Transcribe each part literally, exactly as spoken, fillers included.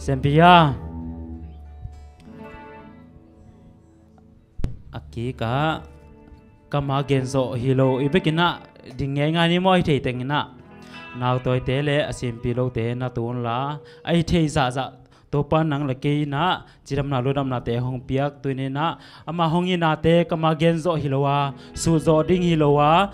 Siampi a, a kikah ka ma gen zawh hi lo. I bekinah ding ngeingai ni maw? Ahi thei tenginah nautawite le a siampi lote na tunla, ahi thei zahzah Topa nang le kei inah cidamna ludamnate hong piak. Tuninah ama hong itnate ka ma gen zawh hi lo a, suhzawh ding hi lo a,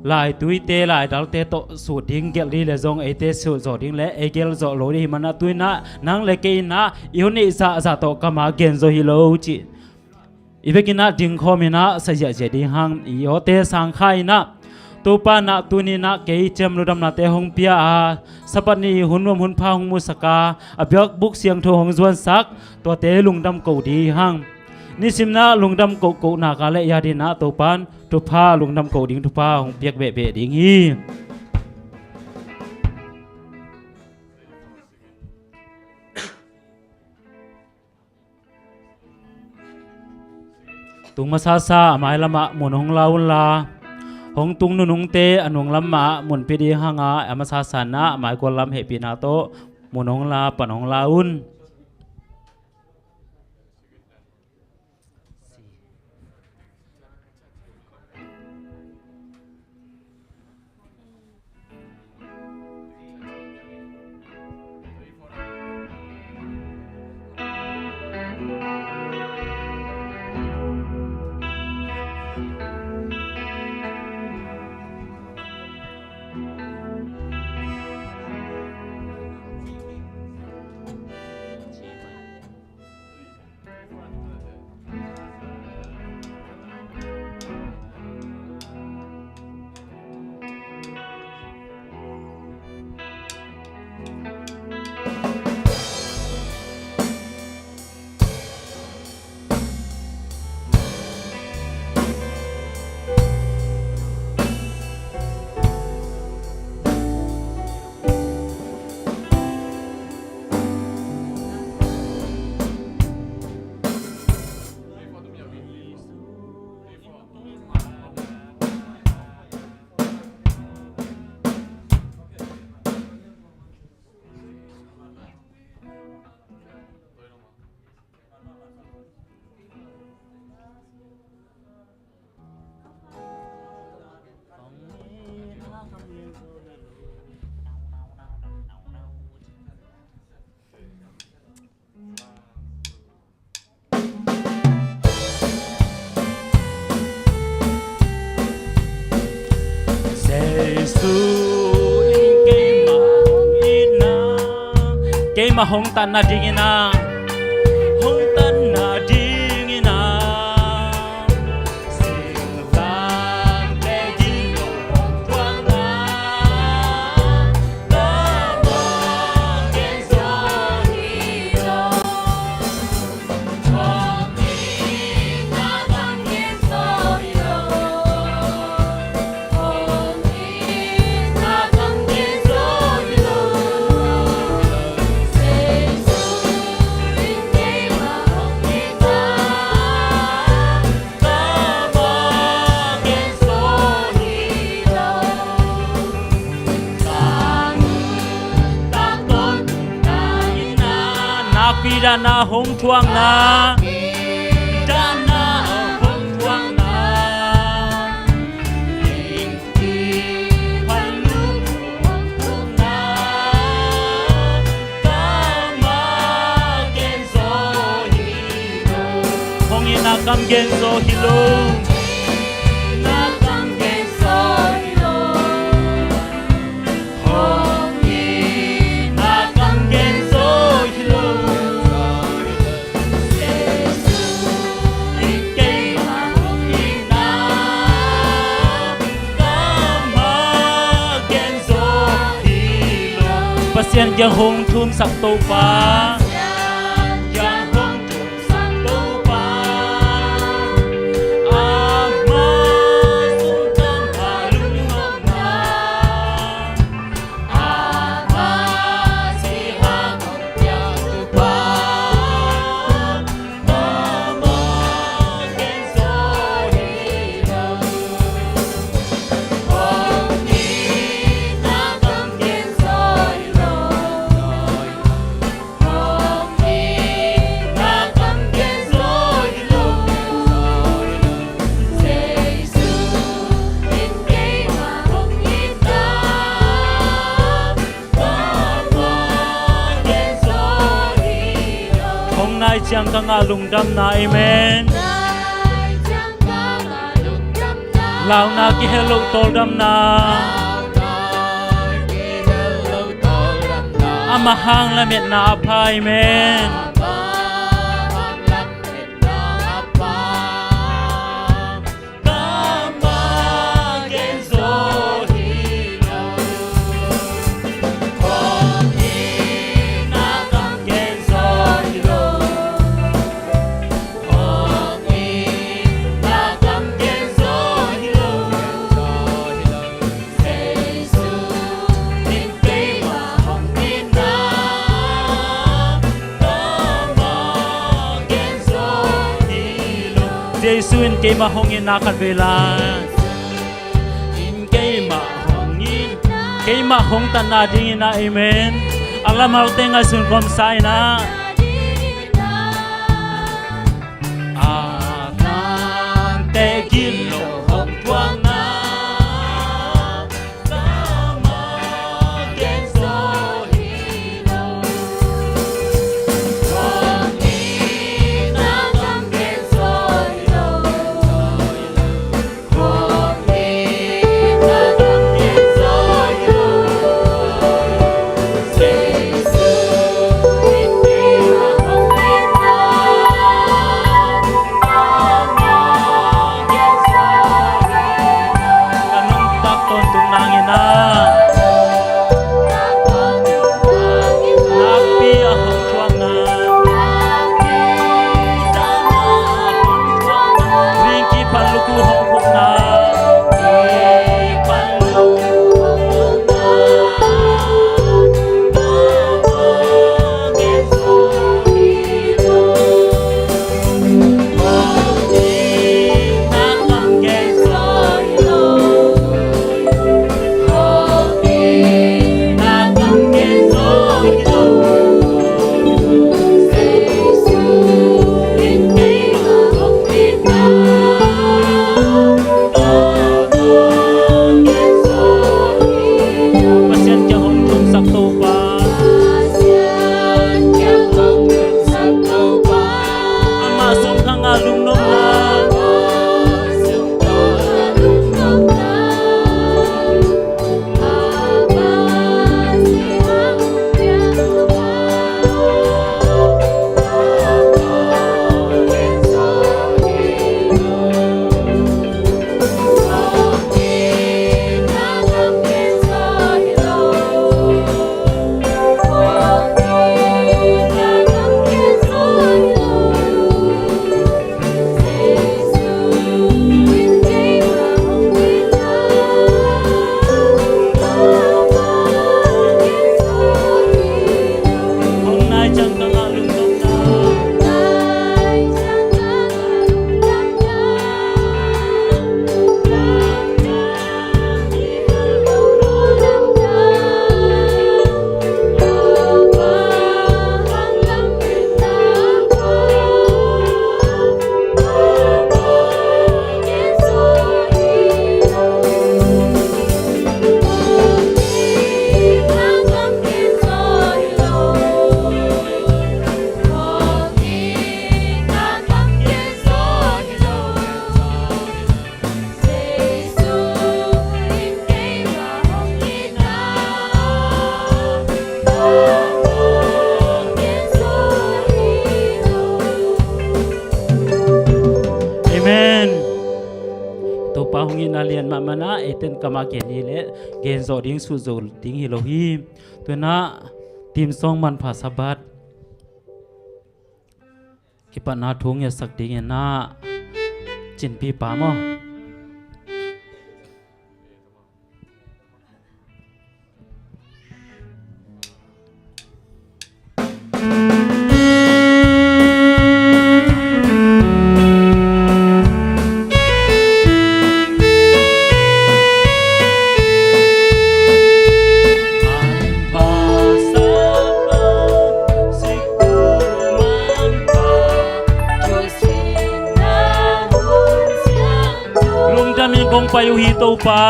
laituite laidalte tawh suh ding gelh ding le zong eite suhzawh ding le ei gelh zawh lo ding hi manah tuinah nang le kei inah i hun neih zahzah tawh ka ma gen zawh hi lo ci. I bekinah dingkhawm inah sa ziahziah ding hang. I awte sangkha inah Topa nah tuninah kei ciam ludamnate hong pia a, Sabbath ni hun nuam hun pha hong musak a, a biakbuk siangtho hong zuansak tuate lungdam ko ding hang. Nisimnah lungdam kohkohna ka le yadinah Topan thupha lungdam ko ding thupha hong piak behbeh ding hi. Tung masasa a mailamah mun hong la unla, hong tung nunungte a nunglamah mun pia ding hanga, a masasa nah a maikual lam hehpihna tawh mun hong la, pan hong la un. Jesuh in keimah hong itna, keimah hong tanna dingin a, hong tanna dingin a, singtang le gilo hong thuakna, ka ma gen zo hi lo. Nakpi dahna hong thuakna, dahna hong thuakna, hong itna kam gen zo hi lo. Hong itna kam gen zo hi lo. Jesuh in keimah hong itna, ka ma gen zo hi lo. Pasian kiang hong thumsak Topa. Pasian kiang hong thumsak Topa. Ama sung tangah lungnopna, ama siha hong piak Topa. Ciang ka ngah lungdamna, amen. Launa kihel loh tawldamna. Ama hang lametna a pha, amen. Jesu in keimah hong itna khat vei lai. Keimah hong it, keimah hong tatna dingin ah, amen. A lamhalte ngaihsun kawmsa in ah. A tante gilo hong thuakna. Ka nuntak tawntung nangin ah, nakpi a hong thuakna, ringki pan lukhu hong khupna. Pasian kiang hong thumsak Topa. Amah sung ka ngah lungnopna. Amen. Topa hong itna lian mahmah na, eiten kamah gen hi leh gen zawh ding, sut zo ding hi lo hi. Tu-in ah theme song Manpha Sabbath kipatna thu ngetsak dingin ah Cinpi pa maw? Lungdamin kong pai uh hi Topa.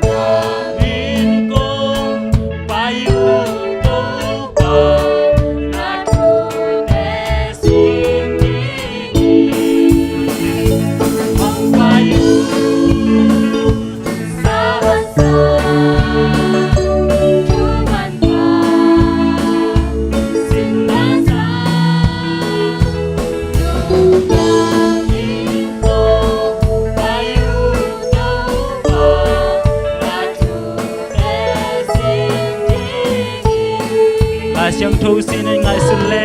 Lungdamin kong pai uh Topa. Na thu ne si. Siangtho sin in ngaihsun le.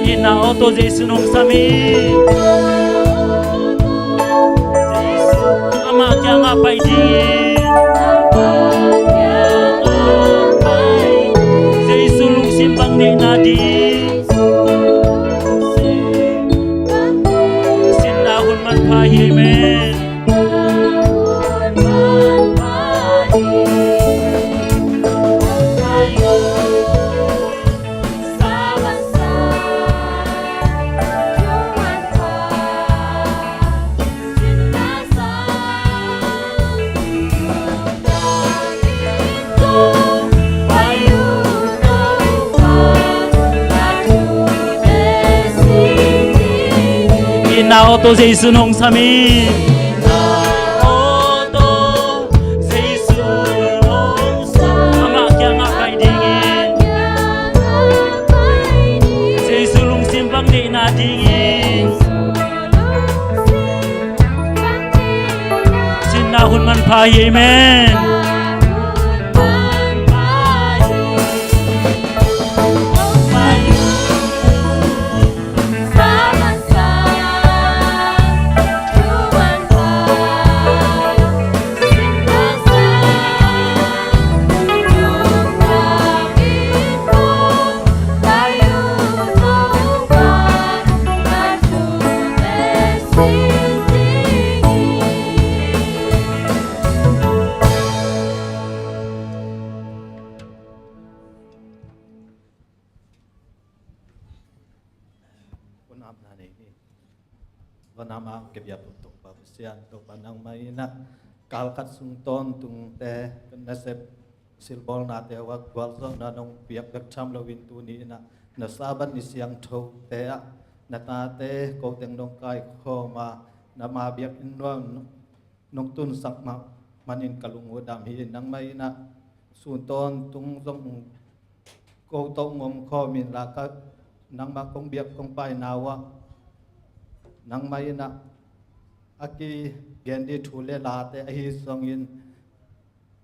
Ina auto Jesu nong sami. Amah kiangah pai ding. Jesu lungsim bang neihna ding. Sinna hun manpha hi, amen. Ina auto Jesu nong sami. Amah kiangah pai dingin. Jesu lungsim bang neihna dingin. Sinna hun manpha hi, amen. Hun apna nei ni. Vanah a kibiak Topa Pasian, Topa nangmah in ah kalkhat sung tawntungte, nasep silbawlnate uah gualzawhna nong piak bek tham loin tuni in ah na Sabbath ni siangthote ah na tate ko teng nong kaikhawm a, nangma biakinn nuam nong tunsak mah manin ka lung uh dam hi. Nangmah in ah sun tawntung zong ko tawh hong omkhawm inla, ka nangmah kong biak kong paina uah nangmah in ah a kigen ding thu le late ahi zongin,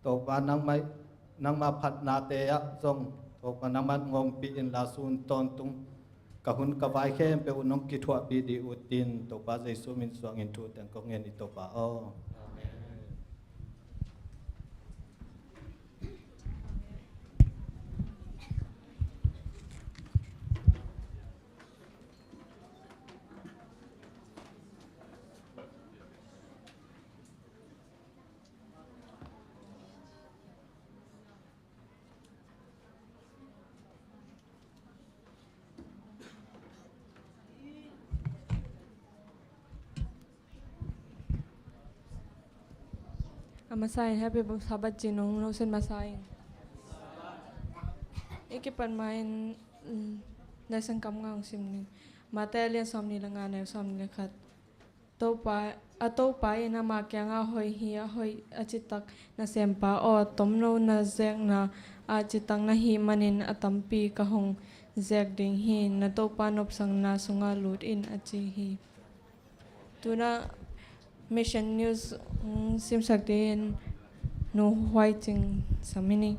Topa nangmah, nangmah phatnate ah zong Topa nangmah hong ompih inla, sun tawntung ka hun ka vai khempeuh uh nong kithuahpih ding uh tin, Topa Jesu min suangin thu teng kong ngen hi, Topa aw. A masa in Happy Sabbath ci nong nosen masa in. I kipat ma in, mm, Laisiangtho kam nga hong sim ning. Matthai a lian sawmnih le nga, neu sawmnih le khat. Topa, a Topa in amah kiangah, "Hoih hi, a hoih a citak nasempa aw, tomno na zekna ah citak na hih manin a tampi ka hong zek ding hi. Na Topa nopsakna sungah lut in," a ci hi. Tu-in ah Mission News, mm, simsak dingin Nu Huai Cing sam hi ni.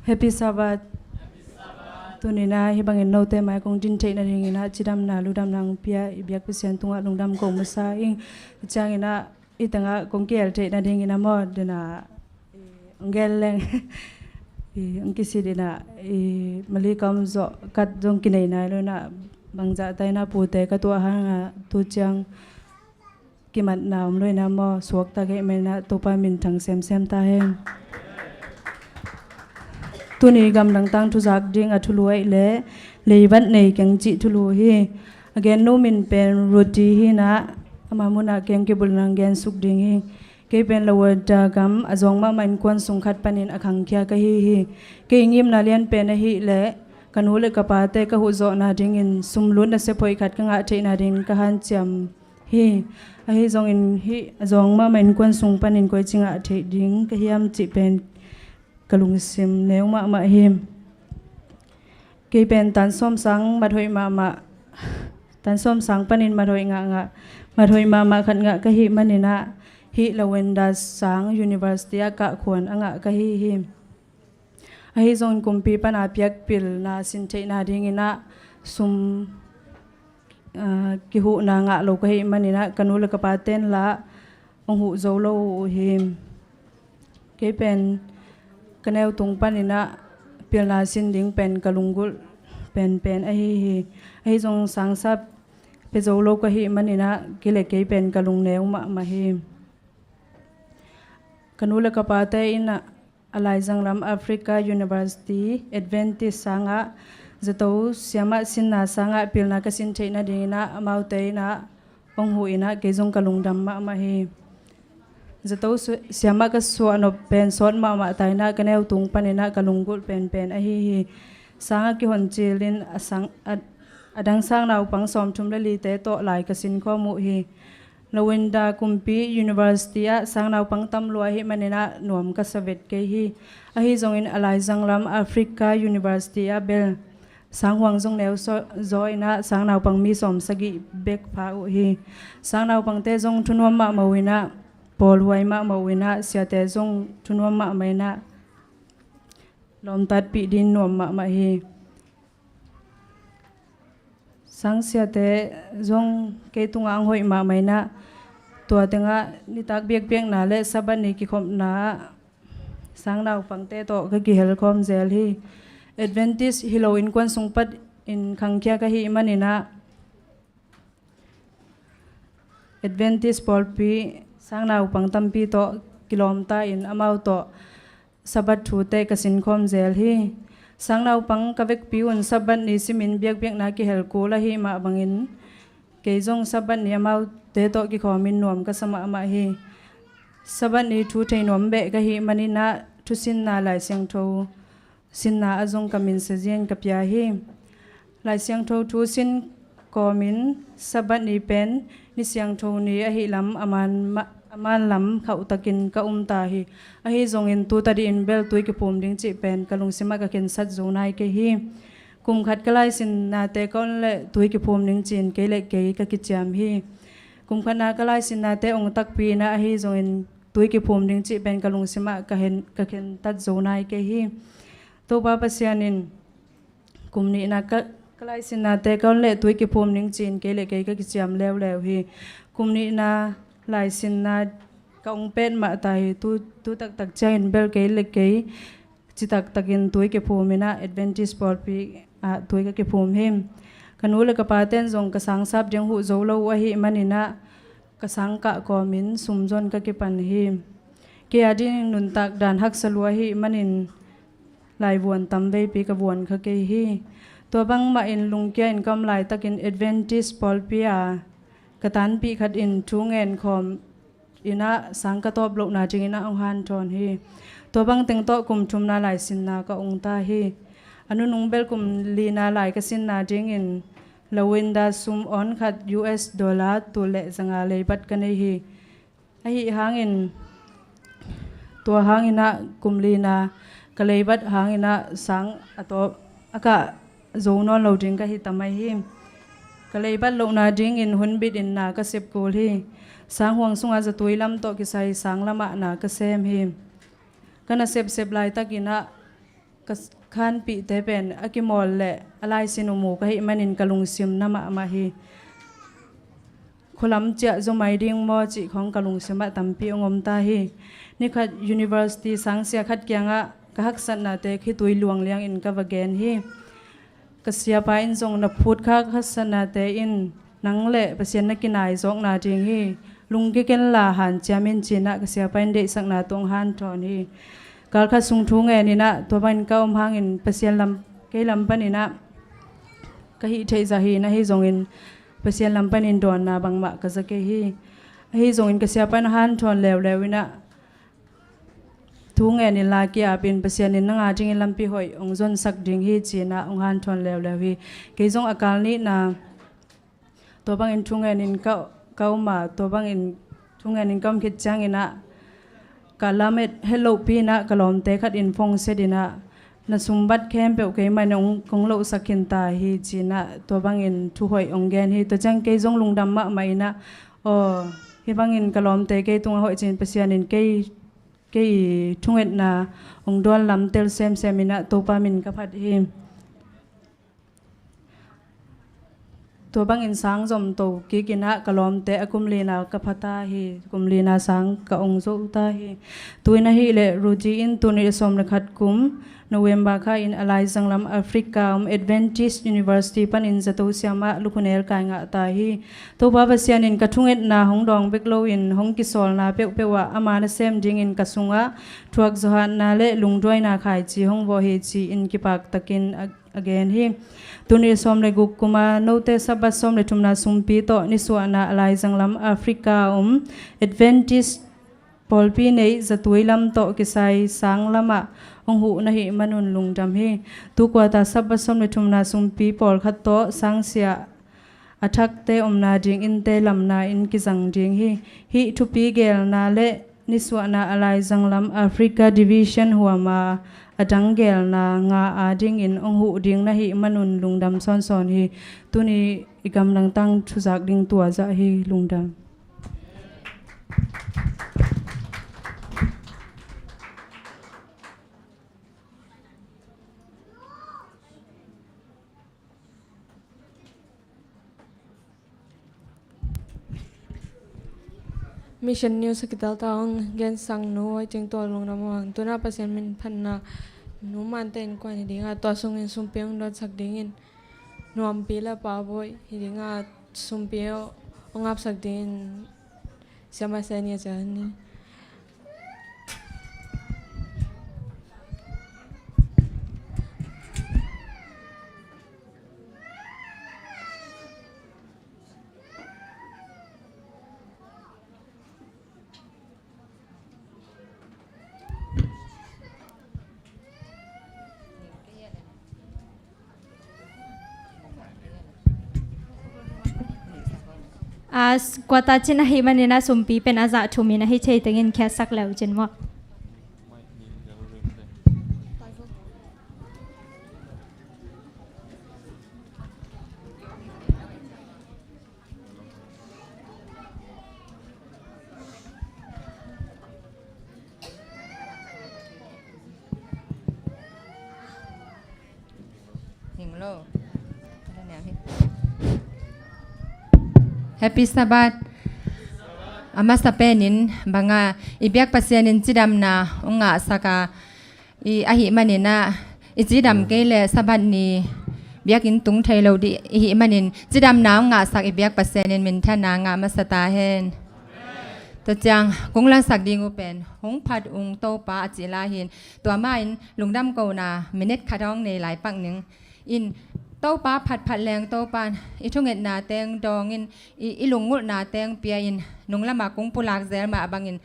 Happy Sabbath. Tuni-in ah hih bangin note mai kong din theih nadingin ah cidamna, ludamna hong pia i biak Pasian tungah lungdam ko masa ing. Hih ciangin ah hih tengah kong kiel theih nadingin ah maw, dena Ang gen leng. I, ang kisit inah, i, Malay ka om zawh kat zong kinei nai lo inah, bangzah ta inah pute ka tuah hangah tu ciang kimatna om lo inah maw, suakta kei mah inah Topa min thang semsem ta hen. Tuni gamdang tangthu zak ding a thulu ahih leh leibat nei keng cih thulu hi. A gen nu min pen Ruti hi inah, ama munah keng kibulna ang gen suk ding hi. Kei pen Lawanda gam a zawng mahmah innkuan sung khat panin a khangkhia ka hi hi. Kei ngimna lian pen ahih leh ka nu le ka pate ka huhzawhna dingin sumlut nasep hoih khat ka ngah theihna dingin ka hanciam hi. Ahi zongin hih a zawng mahmah innkuan sung panin koici ngah theih ding ka hiam cih pen ka lungsim neu mahmah hi. Kei pen tan sawm sang mat hoih mahmah, tan sawm sang panin mat hoih ngah ngah, mat hoih mahmah khat ngah ka hih man inah, hih Lawanda sang university ah kahkhuan a ngah ka hi hi. Ahi zongin kumpi pana piak pilna sin theihna ding inah sum, ah, kihuhna ngah lo ka hih man inah ka nu le ka paten lah hong huh zo lo uh hi. Kei pen ka neu tung pan inah pilna sin ding pen ka lunggulh penpen ahi hi. Ahi zong sangsap pia zo lo ka hih man inah kei le kei pen ka lungneu mahmah hi. Ka nu le ka pate inah a laizang lam Africa University Adventist sangah zato siamah sinna sangah pilna ka sin theih nading inah amaute inah hong huh inah kei zong ka lungdam mahmah hi. Zato su-, siamah ka suahnop pen sawt mahmah ta inah ka neu tung pan inah ka lunggulh penpen ahi hi. Sangah kihon cilin a sang, a, a dang sang naupang sawmthum le lite tawh lai ka sinkhawm uh hi. Lawanda kumpi university ah sang naupang tam lua ahih man inah nuam ka sa vet kei hi. Ahi zongin a laizang lam Africa university ah bel sang huang zong neu zaw inah sang naupang mi sawm sagih bek pha uh hi. Sang naupangte zong thunuam mahmah uh inah, pawlhuai mahmah uh inah, siate zong thunuam mahmah inah lawmtatpih ding nuam mahmah hi. Sang siate zong kei tungah ang hoih mahmah inah, tua tengah nitak biakpiakna le Sabbath ni kikhopna ah sang naupangte tawh ka kihelkhawm zel hi. Adventist hi lo innkuan sung panin khangkhia ka hih man inah Adventist pawlpi sang naupang tampi tawh kilawmta in amau tawh Sabbath thute ka sinkhawm zel hi. Sang naupang ka vekpi un Sabbath ni simin biakpiakna kihel kul ahih mah bangin kei zong Sabbath ni amaute tawh kikhawmin nuam ka sa mahmah hi. Sabbath ni thu thei nuam beh ka hih man inah thusinna Lai Siangtho sinna ah zong ka min sazian ka pia hi. Lai Siangtho thu sin kawmin Sabbath ni pen ni siangtho ni ahih lam a man ma-, a man lam khauhtakin ka um ta hi. Ahi zongin tu tadih in bel tui kiphum ding cih pen ka lungsimah ka khensat zo nai kei hi. Kum khat ka laisinnate ka on leh tui kiphum ding ci-in kei le kei ka kiciam hi. Kum khatna ka laisinnate ong takpi inah ahi zongin tui kiphum ding cih pen ka lungsimah ka hen, ka khentat zo nai kei hi. Topa Pasian in kum nihna ka, ka laisinnate ka on leh tui kiphum ding ci-in kei le kei ka kiciam leuleu hi. Kum nihna laisinna ka ong pet mah ta hi. Tu, tu taktak ciangin bel kei le kei citaktakin tui kiphum inah Adventist pawlpi ah tui ka kiphum hi. Ka nu le ka paten zong ka sangsap ding huh zo lo uh ahih man inah ka sangkah kawmin sumzon ka kipan hi. Kei a dingin nuntak dan haksa lua ahih manin laivuan tam veipi ka vuan kha kei hi. Tua bangmahin lungkia in ka om laitakin Adventist pawlpi a ka tanpih khat in thu ngen khawm inah sang ka tawp lohna dingin ah hong hanthawn hi. Tua bangteng tawh kum thumna laisinna ka ong ta hi. A nunung bel kum lina lai ka sinna dingin Lawanda sum awn khat U S dollar tul le zanga leibat ka nei hi. Ahi hangin tua hangin ah kum lina ka leibat hangin ah sang a tawp a kah zo nawn lo ding ka hi ta mai hi. Ka leibat lohna dingin hun bitin na ka sep kul hi. Sang huang sungah zatui lam tawh kisai sang lamah na ka sem hi. Ka na sepsep laitakin ah ka s-, khanpihte pen a kimawl le a laisin uh mu ka hih manin ka lungsim na mahmah hi. khualam ciah zaw mai ding maw cih khawng ka lungsimah tampi hong om ta hi. Nikhat university sangsia khat kiangah ka haksatnate khitui luangliangin ka va gen hi. Ka siapa in zong, "Na phutkha ka haksatnate in nang le Pasian na kinai zawkna ding hi. Lungkia kenla hanciam in," ci-in ah ka siapa in deihsakna tawh hong hanthawn hi. Kal khat sung thu ngenin ah tua bangin ka om hangin Pasian lam, kei lam panin ah ka hih theih zah hi in, ahi zongin Pasian lam panin dawnna bangmah ka za kei hi. Ahi zongin ka siapa in hong hanthawn leuleu in ah, "Thu ngenin la ki-ap in, Pasian in nang a dingin lampi hoih hong zonsak ding hi," ci-in ah hong hanthawn leuleu hi. Kei zong a kal nihna tua bangin thu ngenin ka, ka om a, tua bangin thu ngenin ka om khit ciangin ah ka lamet het lohpi in ah ka lawmte khat in phone set in ah, "Na sumbat khempeuh keimah in hong, kong lohsak khin ta hi," ci-in ah tua bangin thu hoih hong gen hi. Tua ciang kei zong lungdam mahmah in ah, "Aw, hih bangin ka lawmte kei tungah hoih cin Pasian in kei, kei thungetna hong dawn lam tel semsem in ah Topa min ka phat hi." Tua bangin sang zom to kik in ah ka lawmte a kum lina ka pha ta hi, kum lina sang ka ong zo ta hi. Tu-in ahih leh Rudy in tuni a sawm le khat kum November kha in a laizang lam Africa om Adventist University panin zato siamah lukhunel kai ngah ta hi. Topa Pasian in ka thungetna hong dawng bek loin hong kisawlna peuhpeuh ah ama nasem dingin ka sungah thuak zawhatna le lungduaina khaici hong vawh hi, ci-in kipak takin a a gen hi. Tuni sawm le guk kuma note Sabbath sawm le thumna sumpi tawh nisuahna a laizang lam Africa om Adventist pawlpi neih zatui lam tawh kisai sang lamah hong huh na hih manun lungdam hi. Tu kuata Sabbath sawm le thumna sumpi pawlkhat tawh sangsia a thakte omna dingin te lamna in kizang ding hi. Hih thupi gelna le nisuahna a laizang lam Africa Division huama a dang gelna nga a dingin hong huh ding na hih manun lungdam sawnsawn hi. Tuni i gamdang tang thuzak ding tua zah hi. Lungdam. Mission News a kitalta hong gensang nu Oi Cing Tual lungdam hong. Tuna Pasian min phatna nu Mante innkuan hi ding a, tua sungin sumpi hong dotsak dingin nuampi le pa boi hi ding a, sumpi hong apsak dingin siama senia cani. A, kuata cin ahih manin a sumpi pen a zah thumin ahi thei tengin khiatsak leu cin maw? Happy Sabbath. A masa penin banga i biak Pasian in cidamna hong ngahsak a, i ahih manin ah i cidam kei le Sabbath ni biakinn tung thei lo dih i hih manin cidamna hong ngahsak i biak Pasian in minthanna ngah masa ta hen. Tua ciang kong lansak ding uh pen hong phat ung Topa a cih lai hin, tua ma in lungdam kona minute khat hong nei lai pak ning. In Topa phatphat leng Topa in i thungetna teng dawngin i, i lunggulhna teng pia in nunglamah kong pulak zel mah bangin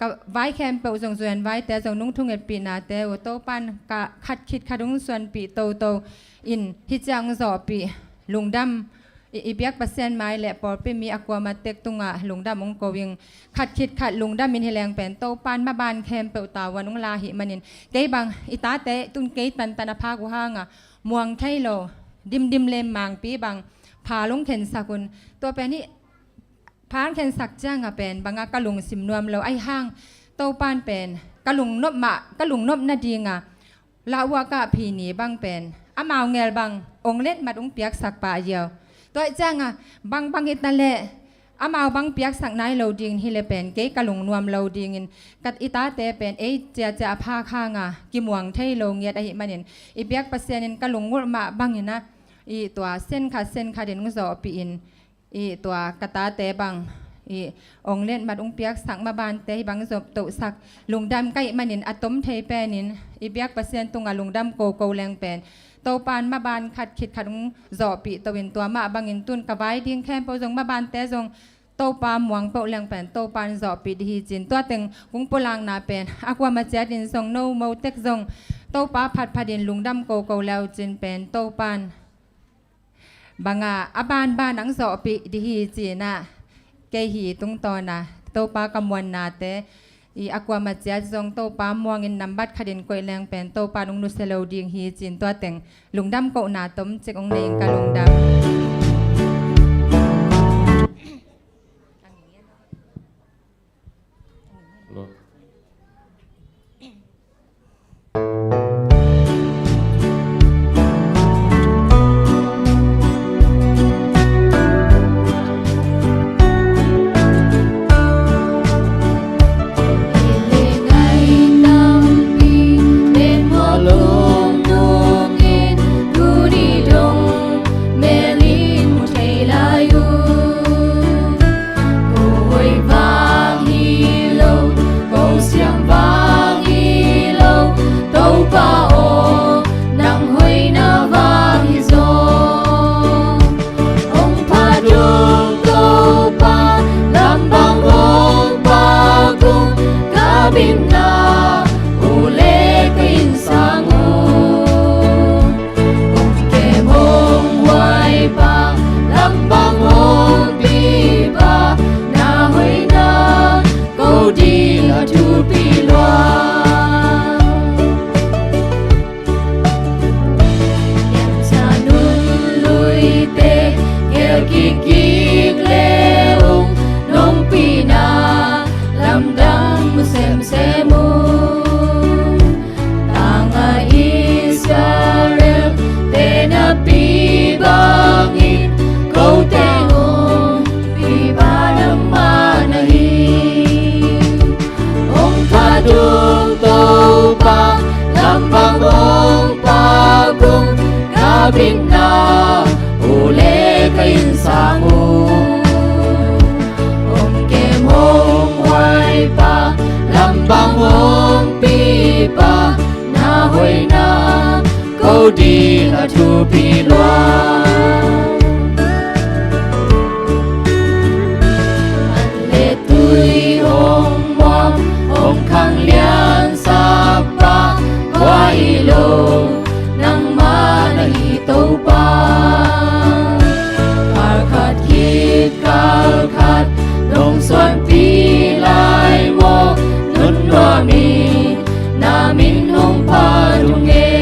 ka vai khempeuh zong zuan vaite zong nung thungetpihnate uh Topan ka khat khit khat hong suanpih toto in hih ciang hong zawhpih lungdam i, i biak Pasian mai le pawlpi mi a kuama tek tungah lungdam hong ko ing. Khat khit khat lungdam in hi leng pen Topan maban khempeuh tavuan hong la hih manin kei bang i tate tun kei tantan a phak uh hanga muang thei lo dimdim lem mangpi bang pha lung khensak un. Tua pen hih phan khensak cianga pen banga ka lungsim nuam lo ahi hang Topan pen ka lungnop mah, ka lungnop nadinga lauhuaka phi ni bang pen amau ngel bang ong letmat ong piaksak pah ziau. Tua cianga bangbang hita leh amau bang piaksak nai lo dingin hi le pen kei ka lungnuam lo dingin, ka i tate pen ei ciacia a phak hanga kimuang thei lo ngiat ahih manin, i biak Pasian in ka lungngulh mah bangin ah, i tua sen khat sen khat in hong zawhpih in, i tua ka tate bang i ong letmat hong piaksak, mabante hih bang zop tohsak lungdam ka hih manin, a tom thei penin i biak Pasian tungah lungdam koko leng pen Topa'n maban khat khit khat hong zawhpih to in, tua mah bangin tun ka vai ding khempeuh zong, mabante zong Topa muang peuh leng pen Topa'n zawhpih dih hi ci-in, tua teng kong pulakna pen a kuamah ciatin zong, no mo tek zong Topa phatphatin lungdam koko le uh cin pen Topa'n banga a banban hong zawhpih dih hi ci-in ah, kei hi tungtawna Topa ka muannate i a kuamah ciat zong Topa muangin nambat khatin koih leng pen Topa hong nusia lo ding hi ci-in, tua teng lungdam kohna tomcik hong nei ing, ka lungdam. Ko hoih vang hi lo, ko siam vang hi lo, Topa aw, nang hoihna vang hi zaw. Hong phat ung Topa, lam bang hong pak ung, ka bitna uh le ka innsang uh. Hong kem hong huai pa, lam bang hong pi pa, na hoihna ko ding a thupi lua. Piangthak nunluite gel kikkik le ung, nong pina lamdang mu semsem ung. Tanga Israel te napi bangin, ko teng hong pi pa nangmah na hi. Hong phat ung Topa, lam bang hong pak ung, ka bitna uh le ka innsang uh. Hong kem hong huai pa, lam bang hong pi pa, na hoihna ko ding a thupi lua. An le tui hong muam, hong khang lian sap pa, kua hi lo, nangmah na hi Topa. Kal khat khit kal khat nong suanpih lai maw, nunnuam in na min hong phat ung e.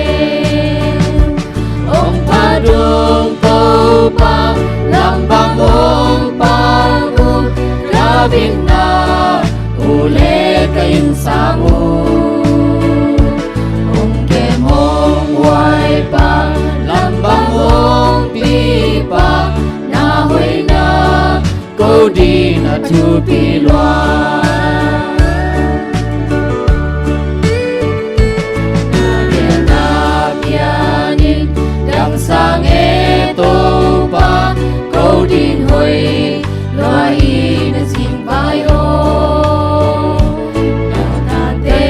Hong phat ung Topa, lam bang hong pak ung, ka bitna uh le ka innsang uh. Hong kem hong huai pa, lam bang hong pi pa, na hoihna ko ding a thupi lua. Na gelna pianin dang sang e Topa, ko ding hoih lua hi na zing vai aw. Na tate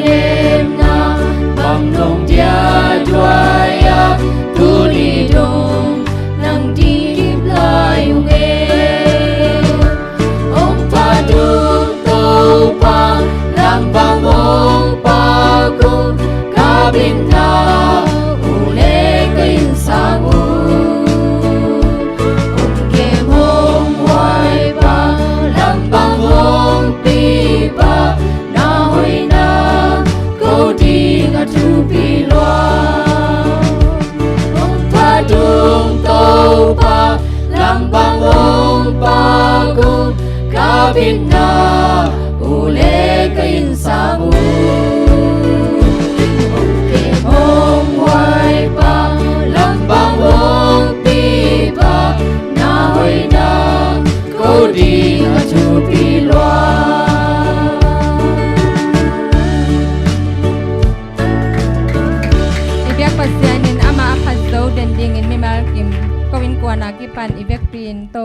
lemna bang nong dia duai a, tuni dong nang ding kip lai ung e. Hong phat ung Topa, lam bang hong pak ung, ka bitna uh le ka innsang uh. Hong kem hong huai pa, lam bang hong pi pa, na hoihna ko ding a thupi lua. Hong phat ung Topa, lam bang hong pak ung, ka bitna uh le ka innsang uh. Hong kem hong huai pa, lam bang hong pi pa, na hoihna ko ding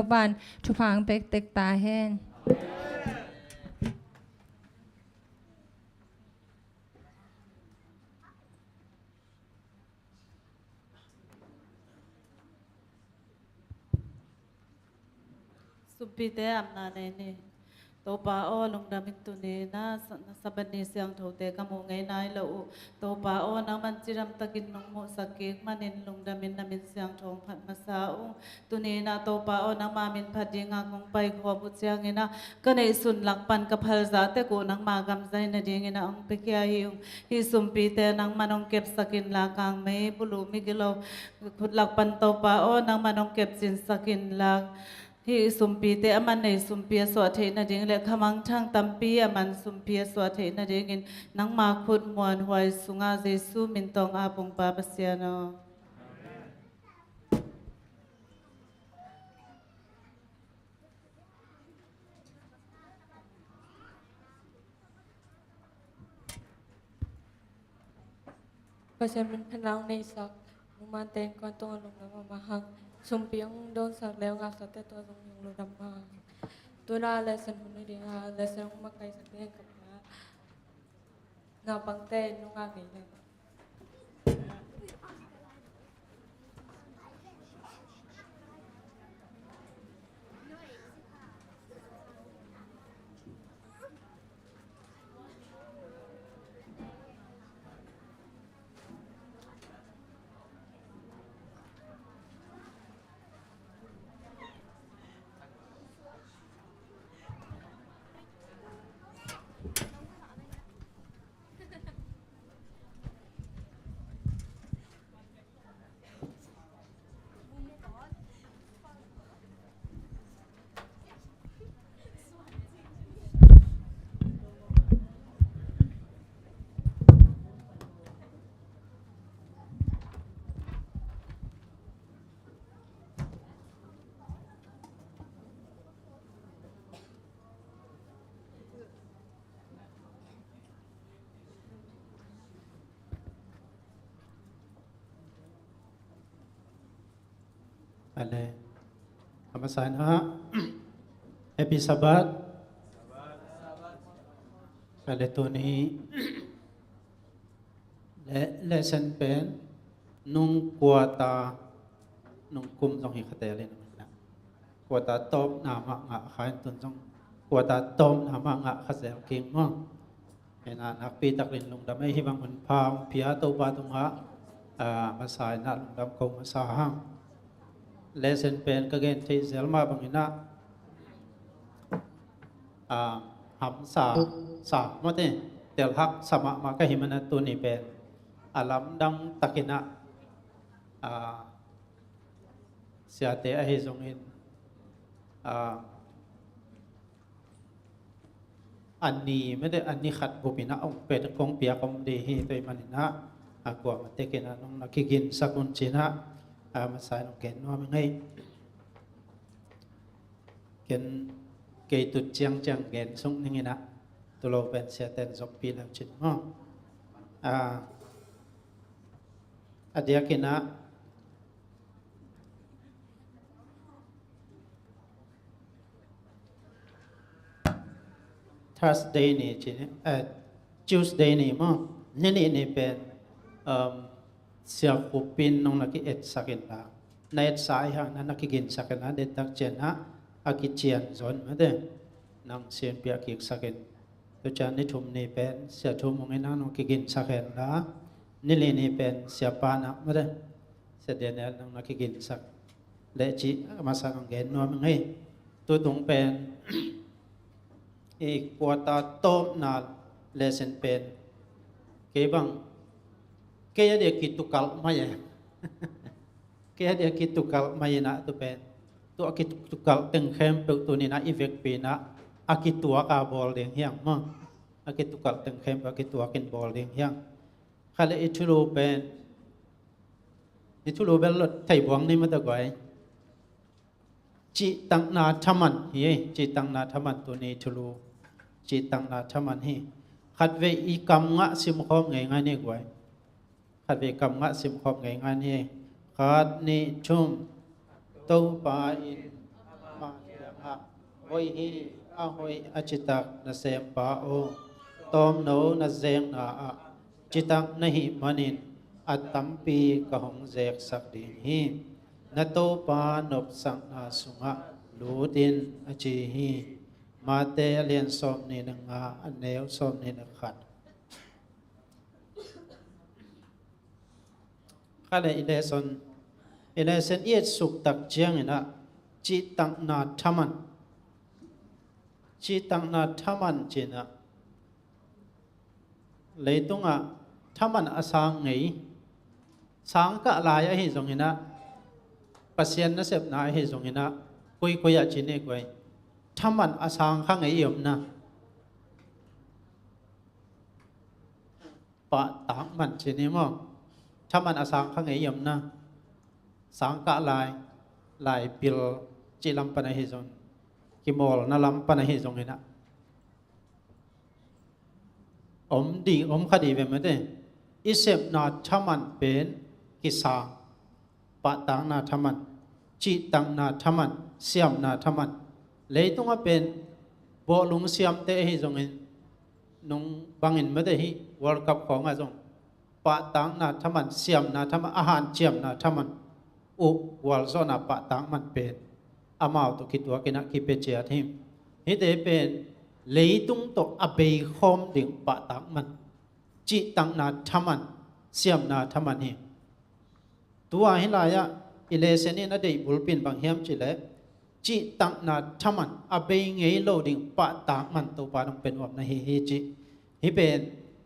Topa'n thupha hong pia tek ta hen. Sumpite amna nei ni. Topa aw, lungdam ing, tuni-in ah sa-, Sabbath ni siangthote ka muh ngei nai lo uh. Topa aw, nangman cidam takin nong muhsak kik manin lungdam ing, na min siangtho hong phat masa ung. Tuni-in ah Topa aw, nangma min phat dinga kong paikhawm uh ciangin ah ka neihsun lak pan ka phalzah tek uh nangma gam zai nadingin ah hong piakhia hi ung. Hih sumpite nangman hong kepsak inla, kang meibul uh, migilo khut lak pan Topa aw, nangman hong kepcinsak inla, hih sumpite aman nei sumpi a suah theih nading le khamangthang tampi aman sumpi a suah theih nadingin nangma khut muanhuai sungah Jesu min tawng a pungpa Pasian aw. Pasian min phatna hong neihsak nungmante in koi tungah lungdam mahmah hang. Sumpi hong dawnsak le hong ngahsakte tawh zong hong lungdam mahmah hang. Tu-in ah lesson hun hi ding a, lesson hong makaisak ding ka pia. Naupangte in nungak ngei le. Ale, a masa in ah, Happy Sabbath. Ale, tuni le-, lesson pen nung quarter, nung kum zong hi kha tel in ah. Quarter tawpna mah ngah kha in, tun zong quarter tawpna mah ngah kha zel keng maw. Hi in ah nakpi takin lungdam ei, hih bang hun pha hong pia Topa tungah, ah, masa in ah lungdam ko masa hang. Lesson pen ka gen theih zel mah bangin ah, ah, hamsa, sa mawte, telhak sa mahmah ka hih manin ah tuni pen a lamdang takin ah, ah, siate ahi zongin, ah, a ni mete, a ni khat bup in ah hong pia, kong piak om ding hi. Tua ahih manin ah, a kuamah tekin ah nong na kiginsak un ci-in ah, a masa in hong gen nuam ing ei. Ken kei tut ciangciang gen suk ning in ah, tu lo pen siate'n zoppi leu cin maw. A, a diakin ah Thursday ni ci ni, eh, Tuesday ni maw, ni nih ni pen, um, Sia Khup in nong na ki-etsak inla, na etsa ahih hang na, na kiginsak inla, deihtak ciangin ah a kician zaw in mate, nang sinpih a kiksak in. Tua ciang ni thum ni pen Sia Thum Mung in ah nong kiginsak inla, ni li ni pen Sia Pa in ah mate, Sia Daniel nong na kiginsak le cih a masa nong gen nuam ing ei. Tutung pen i quarter tawpna lesson pen kei bang, kei a dia kitukalh mai e. Kei a dia kitukalh mai in ah tu pen, tu a kitukalh teng khempeuh tuni in ah i vekpi in ah a kituak a bawl ding hi hang maw. A kitukalh teng khempeuh a kituak in bawl ding hi hang. Khat le i thulu pen, i thulu bel lot thei buang ni mate guai. Cihtakna thaman hi, cihtakna thaman tuni thulu. Cihtakna thaman hi. Khatvei i kam ngah simkhawm ngeingai ni guai. Khatvei kam ngah simkhawm ngeingai ni. Khat, nih, thum. Topa in Hoih hi, a hoih a citak nasempa aw, tawmno na zekna ah citak na hih manin a tampi ka hong zeksak ding hi. Na Topa nopsakna sungah lut in, a ci hi. Mate a lian sawmnih le nga, a neu sawmnih le khat. Kha le i lesson, i lesson i et suk tak ciangin ah, cihtakna thaman, cihtakna thaman ci-in ah, leitungah thaman a sang ngei, sang kah lai ahi zongin ah, Pasian nasepna ahi zongin ah, koikoi ah ci ni guai, thaman a sang kha ngei i omna. Pahtak man ci ni maw? Thaman a sang kha ngei i omna. Sang kah lai, lai pil cih lam pan ahi zong, kimawlna lam pan ahi zongin ah, om dih, om kha dih ve mate. I sepna thaman pen kisang, pahtakna thaman, cihtakna thaman, siamna thaman. Leitungah pen bawhlung siamte ahi zongin, nung bangin mate hih World Cup khawngah zong, pahtakna thaman, siamna thaman, a hanciamna thaman uh gualzawhna pahtak man pen amau tawh kituakin ah kipia ciat hi. Hihte pen leitung tawh a beikhawm ding pahtak man, cihtakna thaman, siamna thaman hi. Tua hih lai-ah i lesson in a deih bulpi in bang hiam cih leh, cihtakna thaman, a bei ngei lo ding pahtak man Topa nong pia nuam na hi hi cih. Hih pen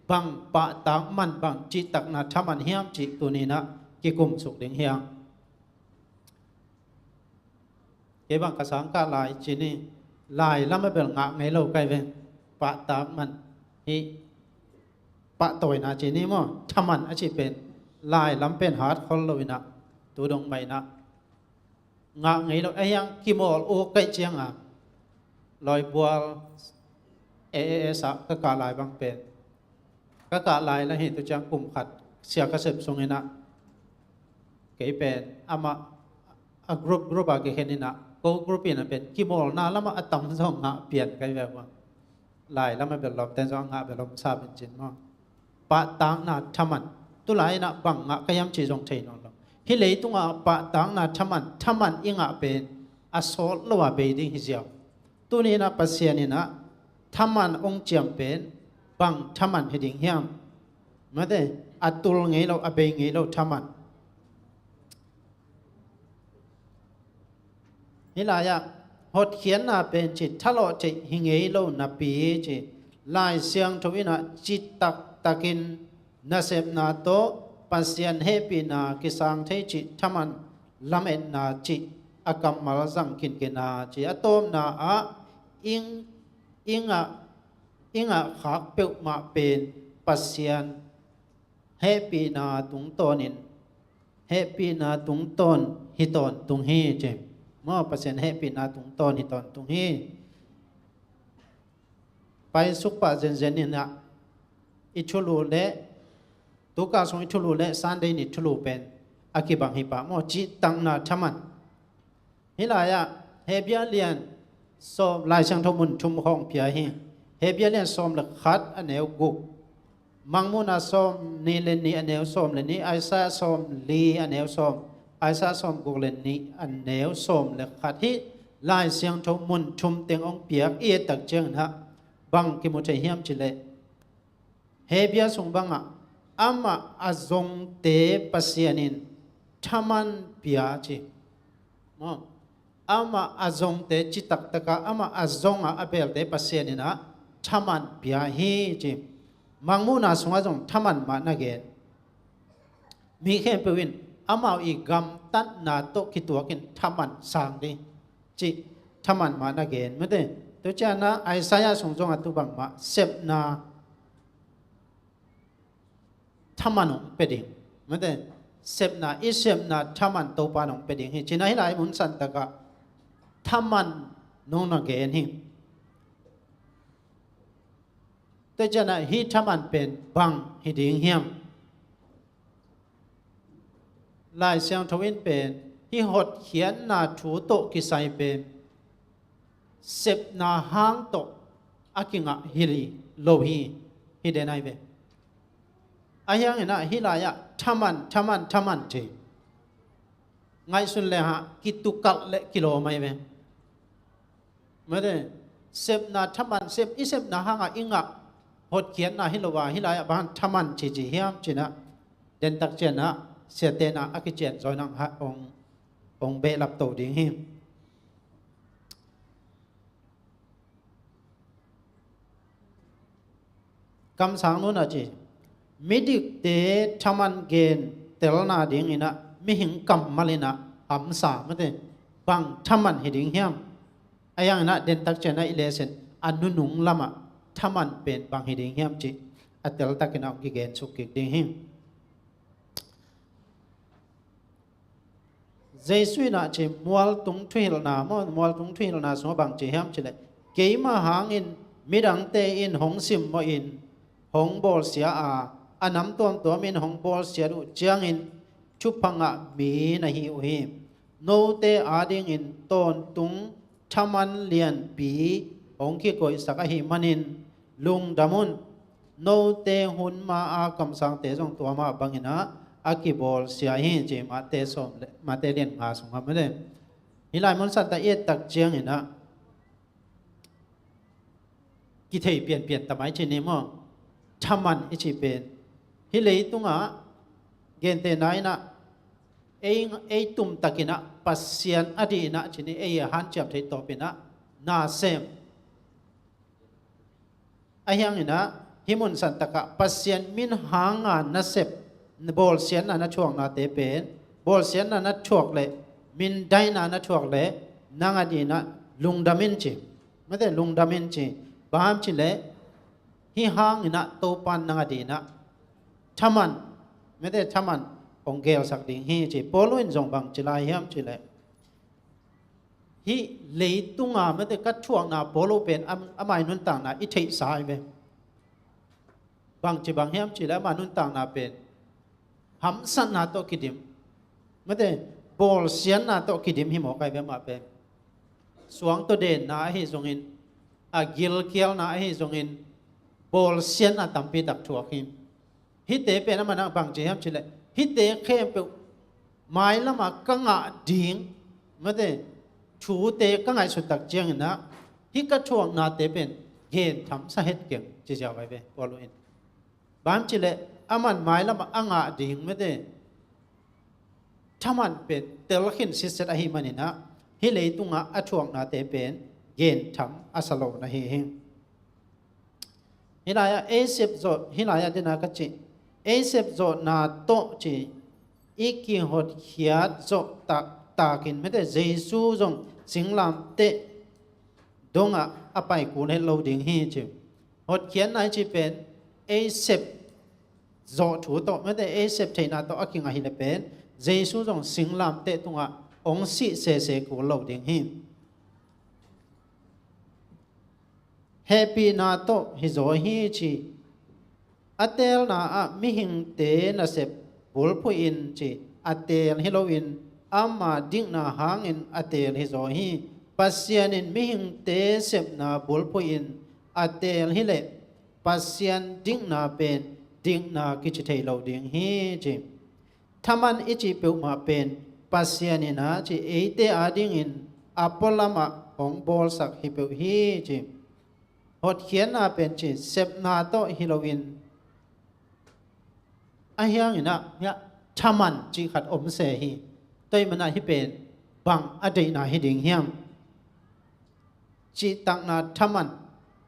bang pahtak man, bang cihtakna thaman hiam cih tuni-in ah kikum suk ding hi hang. Kei bang ka sang kah lai ci ni, lai lam a bel ngah ngei lo kai ve. Pahtak man, hih pahtawina ci ni maw, thaman a cih pen lai lam pen hat khol lo-in ah, tu dong mah in ah ngah ngei lo. Ahi hang kimawl uk kaih ciangin, lawibual A A S ah ka kah lai bang pen, ka kah lai la hi, tu ciang kum khat sia ka sep sungin ah, kei pen amah a group group ah kikhen in ah, ko group in ah pen kimawlna lamah a tam zong ngah pian kai ve uh a. Lai lamah bel lawmten zong a ngah bel om sa pen cin maw. Pahtakna thaman, tu lai-in ah bang ngah ka hiam cih zong thei nawn lo. Hih leitungah pahtakna thaman, thaman i ngah pen a sawt lo a bei ding hi ziau. Tuni-in ah Pasian in ah thaman hong ciam pen bang thaman hi ding hiam? Mate, a tul ngei lo, a bei ngei lo thaman. Hih lai-ah hotkhiatna pen cih thalawh theih hi ngei lo napi cih, Lai Siangtho in ah citak takin nasepna tawh Pasian hehpihna kisang thei cih thaman lametna cih a kammal zang kinkin a, cih a tawpna ah i, i ngah, i ngah khak peuhmah pen Pasian hehpihna tungtawnin, hehpihna tungtawn hi tawntung hi ci. Maw, Pasian hehpihna tungtawn hi tawntung hi. Paisuk pah zenzen in ah, i thulu le, tu kah sung i thulu le Sunday ni thulu pen a kibang hi pah maw, cihtakna thaman. Hih lai-ah Hebru lian sawm, Lai Siangtho mun thum khawng pia hi. Hebru lian sawm le khat, a neu guk, Mangmuhna sawm nih le nih, a neu sawm le nih, Isaiah sawm li, a neu sawm, Isaiah sawm guk le nih, a neu sawm le khat. Hih Lai Siangtho mun thum teng hong piak i et tak ciangin ah bang kimu thei hiam cih leh, Hebru sung bangah amah a zongte Pasian in thaman pia ci. Maw? Amah a zongte, citak takin amah a zongah a belte Pasian in ah thaman pia hi ci. Mangmuhna sungah zong thaman mah na gen. Mi khempeuh in amau i gamtatna tawh kituakin thaman sang ding cih thaman mah na gen. Mate, tu ciangin ah Isaiah sung zongah tu bangmah sepna thaman hong pia ding. Mate, sepna, i sepna thaman Topa in hong pia ding hi. Ci-in ah hih lai mun san takah thaman nong na gen hi. Tua ciangin ah hih thaman pen bang hi ding hiam? Lai Siangtho in pen hih hotkhiatna thu tawh kisai pen sepna hang tawh a kingah hi lo hi, hi den ahi ve. Ahi hangin ah hih lai-ah thaman, thaman, thaman ci. Ngaihsun le hang kitukalh le kilawm ahi ve. Mate, sepna thaman, sep, i sepna hangah i ngah hotkhiatna hi lo a, hih lai-ah bang thaman cici hiam ci-in ah, dentak ciangin ah siate in ah a kician zaw in ah hong, hong behlap to ding hi. Kamsang Nu in ah ci, midikte thaman gen telna dingin ah mihing kammal in ah hamsa, mate, bang thaman hi ding hiam? Ahi hangin ah dentak ciangin ah i lehsen a nunung lamah thaman pen bang hi ding hiam cih a teltakin ah hong kigen suk kik ding hi. Jesu in ah ci, mualtung thuhilhna maw, mualtung thuhilhna sungah bang ci hiam cih leh, keima hangin midangte in hong simmawhin hong bawlsia a, a nam tuamtuam in hong bawlsiat uh ciangin thupha ngah mi na hi uh hi. Note adingin tawntung thaman lianpi hong kikoihsak ahih manin lungdam un. Note hun ma-a kamsangte zong tua mah bangin ah a kibawlsia hi ci, Mate sawm le, Mate lian nga sungah, mate. Hih lai mun santa i et tak ciangin ah kithei pianpian ta mai ci ni maw? Thaman i cih pen hih leitungah gentehna in ah ei, ei tumtakin ah Pasian a dih in ah ci ni, ei a hanciam theih tawpin ah nasem. Ahi hangin ah hih mun santakah Pasian min hanga na sep, bawlsiatna na thuaknate pen, bawlsiatna na thuak leh, mindaina na thuak leh, nang a dih in ah lungdam in ci. Mate, lungdam in ci. Bang hang hiam cih leh, hih hangin ah Topa in nang a dih in ah thaman, mate, thaman hong gelsak ding hi ci. Paul in zong bang ci lai hiam cih leh, hih leitunga, mate, ka thuakna Paul pen am-, ama i nuntakna i theihsa ahi ve. Bang ci bang hiam cih leh ama nuntakna pen hamsatna tawh kidim, mate, bawlsiatna tawh kidim hi mawk ahi ve mah pen. Suang tawh denna ahi zongin, a gilkialna ahi zongin, bawlsiatna tampi tak thuak hi. Hihte pen amah in ah bang ci hiam cih leh, hihte khempeuh mailamah ka ngah ding, mate, thute ka ngaihsut tak ciangin ah hih ka thuaknate pen genthamsa het keng ci ziau ahi ve Paul in. Bang hang hiam cih leh aman mailamah a ngah ding, mate, thaman pen telkhin sitset ahih manin ah hih leitungah a thuaknate pen gentham a sa lo na hi hi. Hih lai-ah ei sep zawh, hih lai-ah dena ka cih, ei sep zawhna tawh ci, i kihotkhiat zawh taktakin, mate, Jesu zong singlamteh dongah a pai kul het lo ding hi ci. Hotkhiatna i cih pen ei sep zawh thu tawh, mate, ei sep theihna tawh a kingah hi leh pen Jesu zong singlamteh tungah hong sih sese kul lo ding hi. Hehpihna tawh hi zaw hi ci. A teelna ah mihingte nasep bulphuh in ci, a teel hi loin ama dikna hangin a teel hi zaw hi. Pasian in mihingte sepna bulphuh in a teel hi leh Pasian dikna pen dikna kici thei lo ding hi ci. Thaman i cih peuhmah pen Pasian in a ci, eite adingin a pualamah hong bawlsak hi peuh hi ci. Hotkhiatna pen ci sepna tawh hi loin, ahi hangin ah hiah thaman cih khat om se hi. Tua ahih manin ah hih pen bang a deihna hi ding hiam? Cihtakna thaman,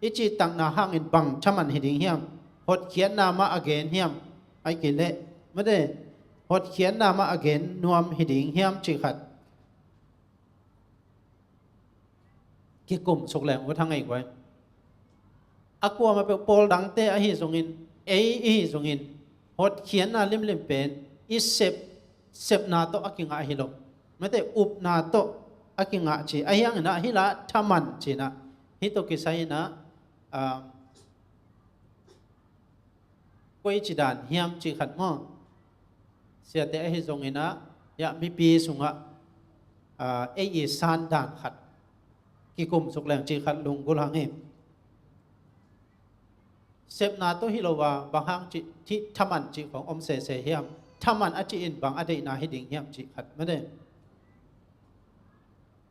i cihtakna hangin bang thaman hi ding hiam? Hotkhiatna mah a gen hiam? Ahih kei leh, mate, hotkhiatna mah a gen nuam hi ding hiam cih khat kikum suk leng ut hang ei guai. A kuamah peuh, pawl dangte ahi zongin, ei i hi zongin, hotkhiatna limlim pen i sep, sepna tawh a kingah hi lo, mate, upna tawh a kingah ci. Ahi hangin ah hih lah thaman ci-in ah, hih tawh kisai-in ah, ah, koici dan hiam cih khat maw? Siate ahi zongin ah, hiah mipi sungah, ah, ei i san dan khat, kikum suk leng cih khat lunggulh hang hi. Sepna tawh hi lo a, bang hang cih, thih thaman cih khong om sese hiam? Thaman a cih in bang a deihna hi ding hiam cih khat mah de.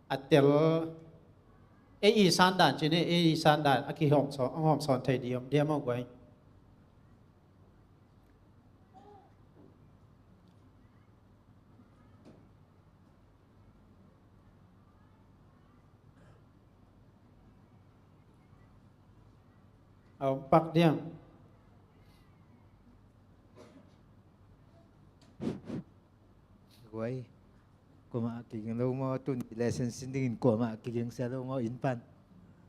A tel, ei i sandan cih ni, ei i sandan a kihawm sawn, a hawm sawn thei ding om diam aw guai. A om pak diam. Guai. Kuamah kiging lo maw, tun lesson sin dingin kuamah kiging sia lo maw, inn pan.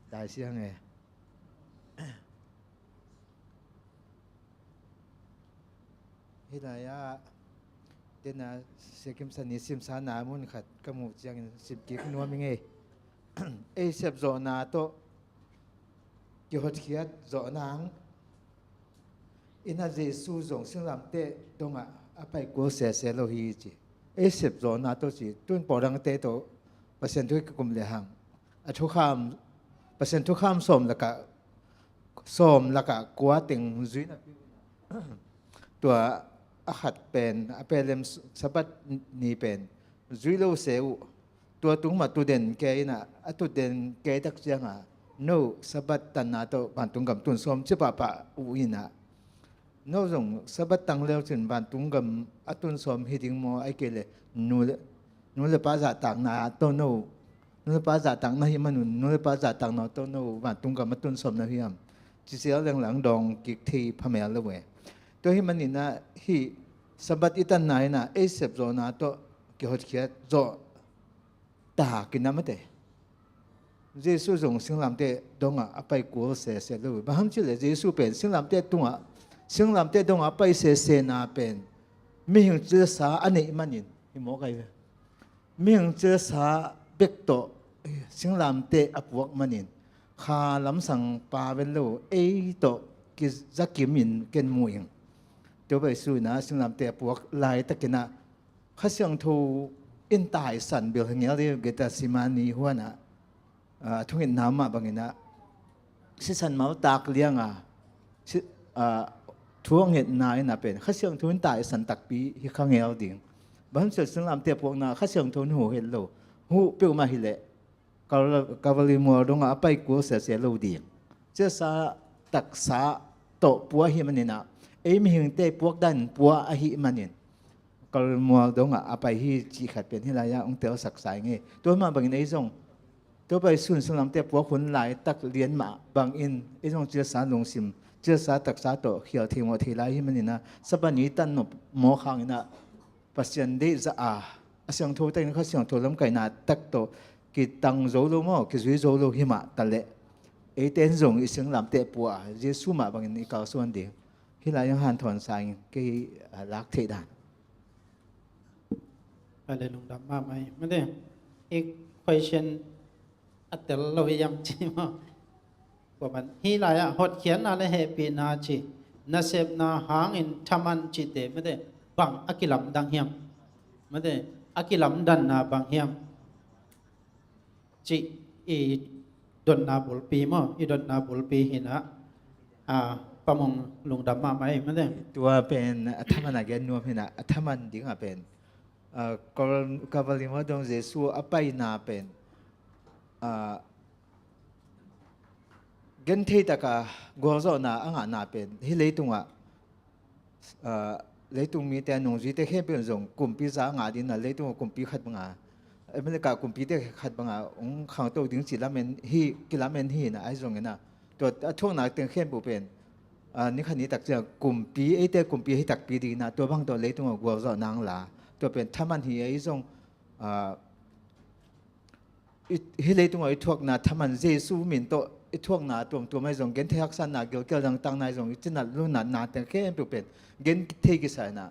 Lai siang e. Hih lai-ah, dena Sekem sani simsa na mun khat ka muh ciangin sim kik nuam ing ei. Ei sepzawhna tawh kihotkhiat zawh nang, ina Jesu zong singlamteh dongah a pai kul sese lo hi ci. Ei sepzawhna tawh ci, tun pawlangte tawh Pasian thu kikum le hang. A thukham, Pasian thukham sawm lakah, sawm lakah kua teng zui na pi uh. Tua a khat pen, a pelem Sabbath ni pen zui lo se uh. Tua tung mah tuden kei ina, a tuden kei tak cianga, no Sabbath tanna tawh vantung gam tun sawm ci pahpah uh ina. No zong Sabbath tang leu cin vantung gam a tun sawm hi ding maw, ai kei le nu le, nu le pa zahtakna tawh no, nu le pa zahtakna hi manun, nu le pa zahtakna tawh no vantung gam a tun sawm na hiam? Ci sia lenglang dawng kik thei phamel lo e. Tua hi maninah hih Sabbath i tanna inah ei sepzawhna tawh kihotkhiat zawh ta kinam a te. Jesu zong singlamteh dongah a pai kul sese lo. Bang hang cih leh Jesu pen singlamteh tungah, singlamteh dongah a pai sesena pen mihing cilsa a neih manin hi mawk ahi ve. Mihing cilsa bek tawh singlamteh a puak manin kha lamsang pa ven lo, ei tawh kizakimin ken mu ing. Tua bai su inah singlamteh a puak laitakinah Kha Siangtho in taisan bil hi ngel ding, Gethsemane huanah, ah, thungetna mah banginah sisan maltak lianga si, ah, thu a ngetna inah pen Kha Siangtho in taisan takpi hi kha ngel ding. Bang hang cih leh singlamteh a puakna Kha Siangtho in huh het lo, huh peuhmah hileh Kal-, Kalvari mual dongah a pai kul sese lo ding. Cilsa taksa tawh pua ahi maninah ei mihingte puak dan pua ahi manin Kalvari mual dongah a pai hi cih khat pen hih lai-ah hong telsaksa ing ei. Tua mah bangin ei zong tua pai sun singlamteh puak hun laitak lian mah bangin ei zong cilsa lungsim, cilsa taksa tawh khial thei mawh thei lai hi maninah Sabbath ni tan nop mawk hanginah Pasian deih zah a, a siangtho takin Kha Siangtho lamkaihna tak tawh kitang zo lo maw, kizui zo lo hi mah taleh eite in zong i singlamteh pua a, Jesu mah bangin i kalsuan ding. Hih lai-ah hanthawn sa ing, kei, ah, lak theih dan. Ka le lungdam mahmah hi. Mate, i question a tel lo hi hiam ci maw? Kua man hih lai-ah hotkhiatna le hehpihna ci, nasepna hangin thaman cihte mate bang a kilamdang hiam? Mate, a kilamdanna bang hiam? Cih i dotna bulpi maw, i dotna bulpi hinah, a, Pa Mung lungdam mahmah hi mate. Tua pen a thaman a gen nuam hinah, a thaman dingah pen, a, Kal-, Kalvari mual dong Jesu a paina pen, a, genthei taka gualzawhna a ngahna pen hih leitungah, ah, leitung mite a nungzuite khempeuh in zong kumpi za a ngah dingin a, leitungah kumpi khat banga, America kumpite khat banga hong khangto ding ci lamen hi, kilamen hi na, ahi zongin a, tua a thuakna teng khempeuh pen, ah, ni khat ni tak ciang kumpi, eite kumpi ahi takpi dingin a, tua bang tawh leitungah gualzawh nang la, tua pen thaman hi ahi zong, ah, i, hih leitungah i thuakna thaman Jesu min tawh i thuakna tuamtuam ahi zong, genthei haksatna, gilkial dangtakna ahi zong, i cinat lunatna teng khempeuh pen gen thei kisa inah,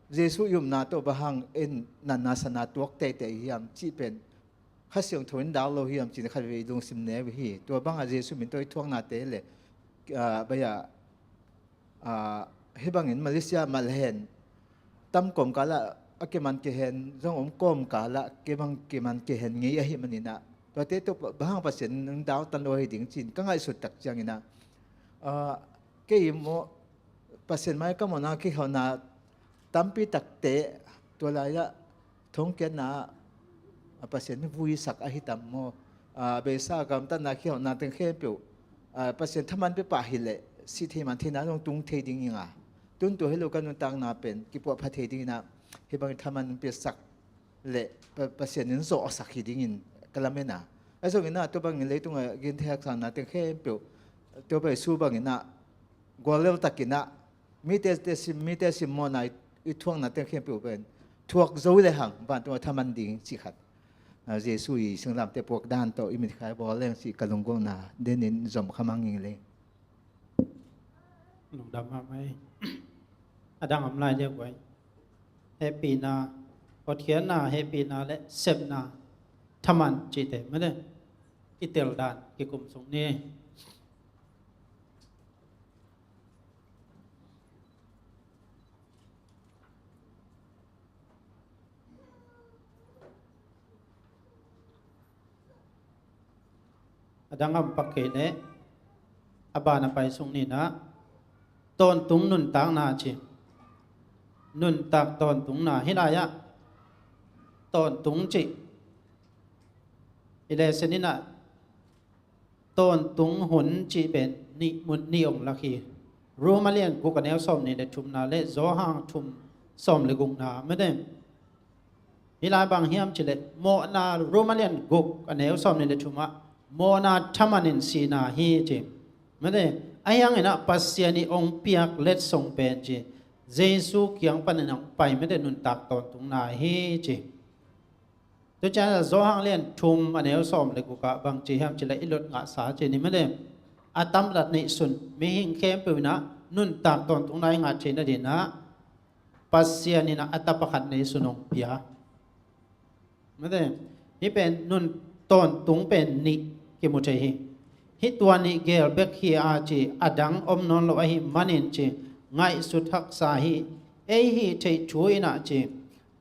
Jesu i upna tawh bang hang in natna satna tuak teitei hiam cih pen Kha Siangtho in dak lo hiam cih khatvei lungsim neu hi. Tua bangah Jesu min tawh i thuaknate le, ah, baya, ah, hih bangin Malaysia mah le hen, tam kawmkalah a kiman kihen zong om, kawmkalah kibang kiman kihen ngei ahi maninah, Tuate tawh bang hang Pasian in hong dautan lo hi ding ci-in ka ngaihsut tak ciangin ah, ah, kei maw, Pasian mai ka mawhna kihona tampi takte tua lai-ah thongkiatna ah, a, Pasian vuisak ahi tam maw? A, beisa gamtatna kihona teng khempeuh, a, Pasian thaman pia pah hi leh sih thei man theihna zong tung thei ding hi ing a, tun tua hi lo ka nuntakna pen kipuahpha thei dingin ah hih bangin thaman piasak leh Pa-, Pasian in zawhsak hi dingin ka lamen a. Ahi zongin ah tua bangin leitungah gin thei haksatna teng khempeuh tua pai su bangin ah guallel takin ah mite, te sim, mite sim mawhna i, i thuakna teng khempeuh pen thuak zo le hang vantungah thaman ding cih khat, a, Jesu i singlamteh puak dan tawh i mitkhai bawl leng cih ka lunggulhna denin zom kha mang ing leng. Lungdam mahmah ei. A dang om lai dia guai. Hehpihna, hotkhiatna, hehpihna le sepna, thaman cihte mate i tel dan kikum suk ni. A dang a om pak kei leh a ban a pai sung ni-in ah tawntung nuntakna ci. Nuntak tawntungna hi lai-ah tawntung cih i lesson in ah tawntung hun cih pen nih mun nih ong lak hi. Rom a lian guk a neu sawm nih le thumna le Johan thum sawm le gukna mate. Hih lai bang hiam cih leh mawhna, Rom a lian guk a neu sawm nih le thumah mawhna thaman in sihna hi ci. Mate, ahi hangin ah Pasian i ong piak letsong pen ci Jesu kiang panin ong pai mate nuntak tawntungna hi ci. Tua ciangin Johan lian thum a neu sawm le gukah bang ci hiam cih leh i lot ngahsa ci ni mate. A tamzat neihsun mihing khempeuh in ah nuntak tawntungna i ngah theihna dingin ah Pasian in ah a tapa khat neihsun ong pia. Mate, hih pen nun tawntung pen nih kimu thei hi. Hih tua nih gel bek hi a ci a dang om nawn lo ahih manin ci ngaihsut haksa hi. Ei hih theih thu in ah ci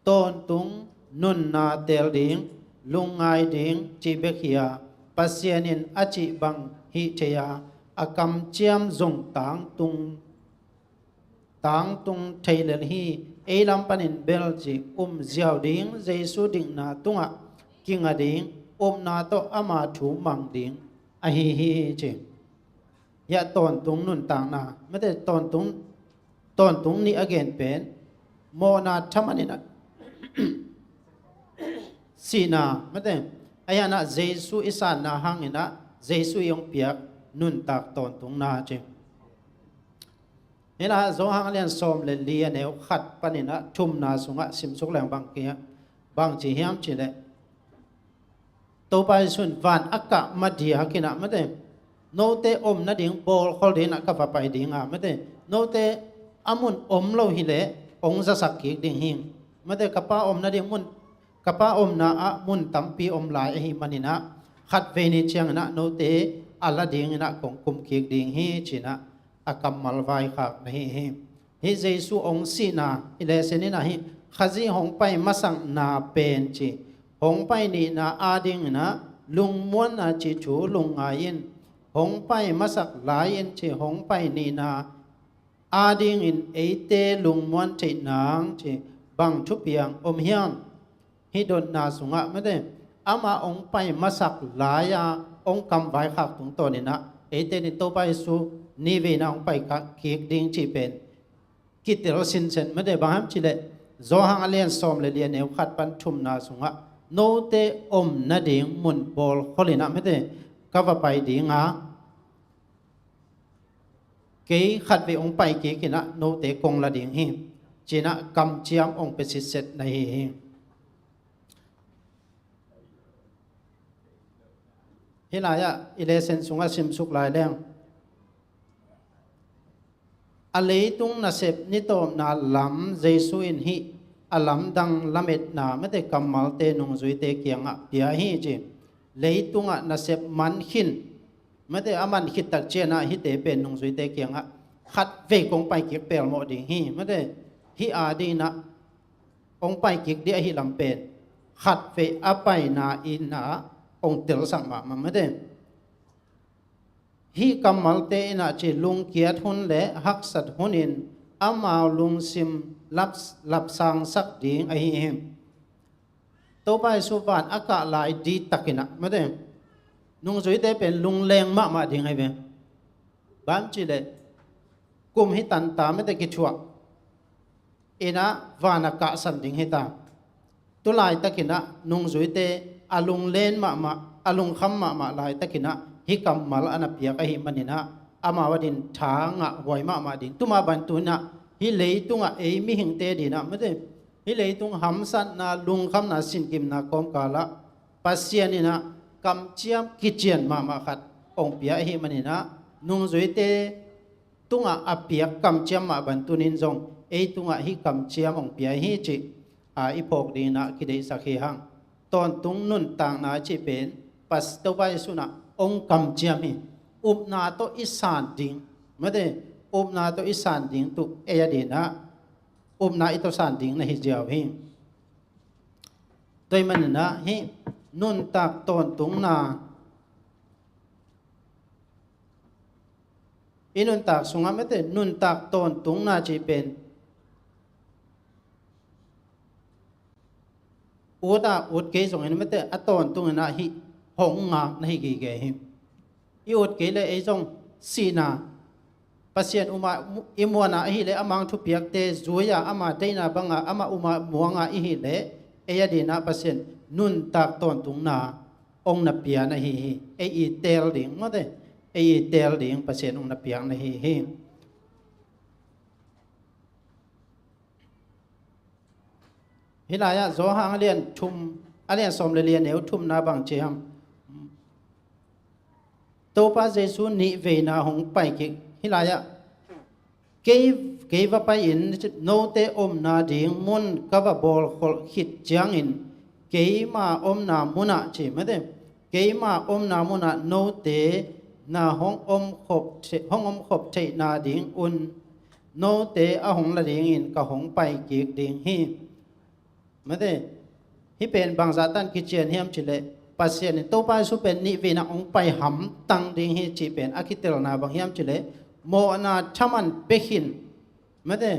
tawntung nunna teel ding, lungngai ding cih bek hi a, Pasian in a cih bang hih thei a, a kamciam zong tangtung, tangtung thei lel hi. Ei lam panin bel ci um ziau ding, Jesu dikna tungah kinga ding, upna tawh ama thu mang ding ahi hi ci. Hiah tawntung nuntakna mate, tawntung, tawntung nih a gen pen mawhna thaman in ah sihna mate, ahi hangin ah Jesu i sanna hangin ah Jesu i ong piak nuntak tawntungna ci. Hih lai-ah Johan a lian sawm le li a neu khat panin ah thumna sungah simsuk leng bang kia, bang ci hiam cih leh Topa Jesu in van a kah ma diakin ah mate, note om nading bawlkhol dingin ah ka va pai ding a mate, note a mun om lo hi leh ong zasak kik ding hi. Mate, ka Pa om nading mun, ka Pa omna ah mun tampi om lai ahih manin ah khatvei ni ciangin ah note a la dingin ah kong kum kik ding hi ci-in ah a kammal vaikhak na hi hi. Hih Jesu ong sihna i lesson in ah hih Khazih hong pai masakna pen ci hong pai nihna adingin ah lungmuanna cih thu lungngai in, hong pai masak lai-in ci hong pai nihna adingin eite lungmuan theih nang ci bang thupiang om hiam? Hih dotna sungah mate, amah hong pai masak lai-a hong kam vaikhak tungtawnin ah eite in Topa Jesu ni veina hong pai kik ding cih pen kitel sinsen mate, bang hiam cih leh Johan a lian sawm le li a neu khat pan thumna sungah note om nading mun bawlkholin ah mate, ka va pai ding a, kei khatvei hong pai kik in ah note kong la ding hi ci-in ah kamciam hong pia sitset na hi hi. Hih lai-ah i lesson sungah simsuk lai leng a leitung nasep ni tawpna lam Jesu in hih a lamdang lametna mate kammalte nungzuite kiangah pia hi ci. Leitungah nasep man khin mate, a man khit tak ciangin ah hihte pen nungzuite kiangah khatvei kong pai kik pelmawh ding hi mate, hih adingin ah hong pai kik ding ahih lam pen khatvei a paina in ah hong telsak mahmah mate. Hih kammalte in ah ci lungkiat hun le haksat hunin amau lungsim lap, lapsangsak ding ahi hi. Topa Jesu van a kah lai ditakin ah mate, nungzuite pen lungleng mahmah ding ahi ve. Bang ci leh kum hi tanta mate kithuah in ah van a kahsan ding hi ta. Tulaitakin ah nungzuite a lunglen mahmah, a lungkham mahmah laitakin ah hih kammal a na piak ahih manin ah amau adin tha ngah huai mahmah ding. Tuma bantuin ah hih leitungah ei mihingte dinah mate, hih leitung hamsatna, lungkhamna, sinkimna kawmkalah Pasian in ah kamciam kician mahmah khat hong pia ahih manin ah nungzuite tungah a piak kamciam mah bantunin zong ei tungah hih kamciam hong pia hi cih a i phawk dingin ah kideihsak hi hang. Tawntung nuntakna cih pen Pas, Topa Jesu in ah hong kamciam hi. Upna tawh i san ding mate, upna tawh i san ding tuh ei adin ah upna i tawh san ding na hi ziau hi. Tua ahih manin ah hih nuntak tawntungna, i nuntak sungah mate nuntak tawntungna cih pen ut a ut kei zongin mate a tawntungin ah hih hong ngak na hi gige hi. I ut kei leh ei zong sihna, Pasian um a i muanna ahih leh amah thupiakte zui a, ama deihna banga amah um a muang a i hih leh ei adin ah Pasian nuntak tawntungna hong na pia na hi hi. Ei i teel ding mate, ei i teel ding Pasian hong na piak na hi hi. Hih lai-ah Johan a lian thum, a lian sawm le li a neu thumna bang ci hiam? Topa Jesu nih veina hong pai kik hih lai-ah, kei, kei va pai-in note omna ding mun ka va bawlkholh khit ciangin keima omna munah ci mate, keima omna munah note na hong om khop thei, hong om khop theihna ding un note a hong la dingin ka hong pai kik ding hi. Mate, hih pen bangzah tan kician hiam cih leh Pasian in Topa Jesu pen nih veina hong pai hamtang ding hi cih pen a kitelna bang hiam cih leh mawhna thaman pia khin, mate,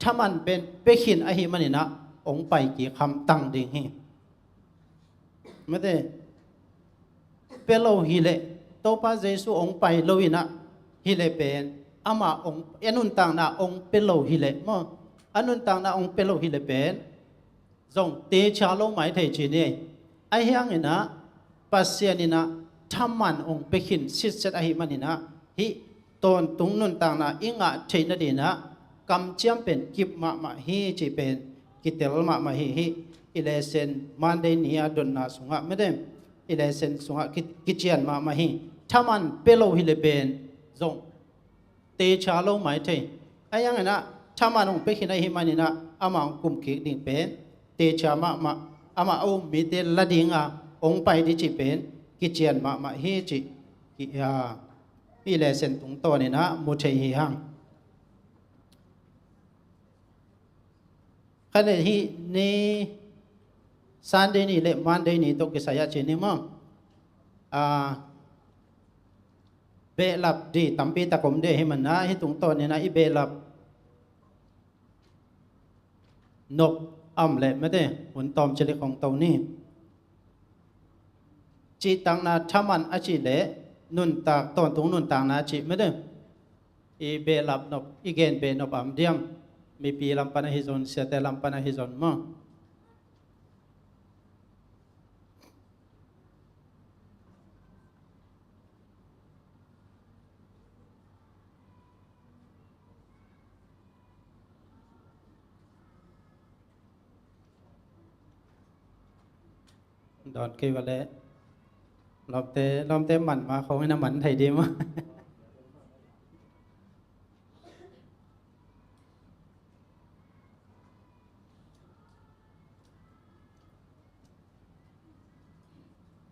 thaman pen pia khin ahih manin ah hong pai kik hamtang ding hi. Mate, pia lo hi leh, Topa Jesu hong pai lo in ah hi leh pen, amah hong, a nuntakna hong pia lo hi leh maw, a nuntakna hong pia lo hi leh pen zong teci lo mai thei ci ni. Ahi hangin ah Pasian in ah thaman hong pia khin sitset ahih manin ah hih tawntung nuntakna i ngah theih nadingin ah kamciam pen kip mahmah hi cih pen kitel mahmah hi. Hih i lesson Monday ni a dotna sungah mate, i lesson sungah ki, kician mahmah hi. Thaman pia lo hi leh pen zong teci lo mai thei. Ahi hangin ah thaman hong pia khin ahih manin ah amah hong kum kik ding pen teci mahmah, amah a um mite la dinga hong pai ding cih pen kician mahmah hi cih, ki, a, hih lesson tungtawnin ah mu thei hi hang. Kha le hih ni Sunday ni le Monday ni tawh kisai ah ci ni maw? A, behlap ding tampi tak om ding ahih manin ah hih tungtawnin ah i behlap nop a om leh mate hun tawm cilik hong to ni. Cihtakna thaman a cih leh nuntak, tawntung nuntakna a cih mate. I behlap nop, i gen beh nop a om diam? Mipi lam pan ahi zong, siate lam pan ahi zong maw? Dawn kei va leh lawmte, lawmte man ma khong in a man thei ding maw?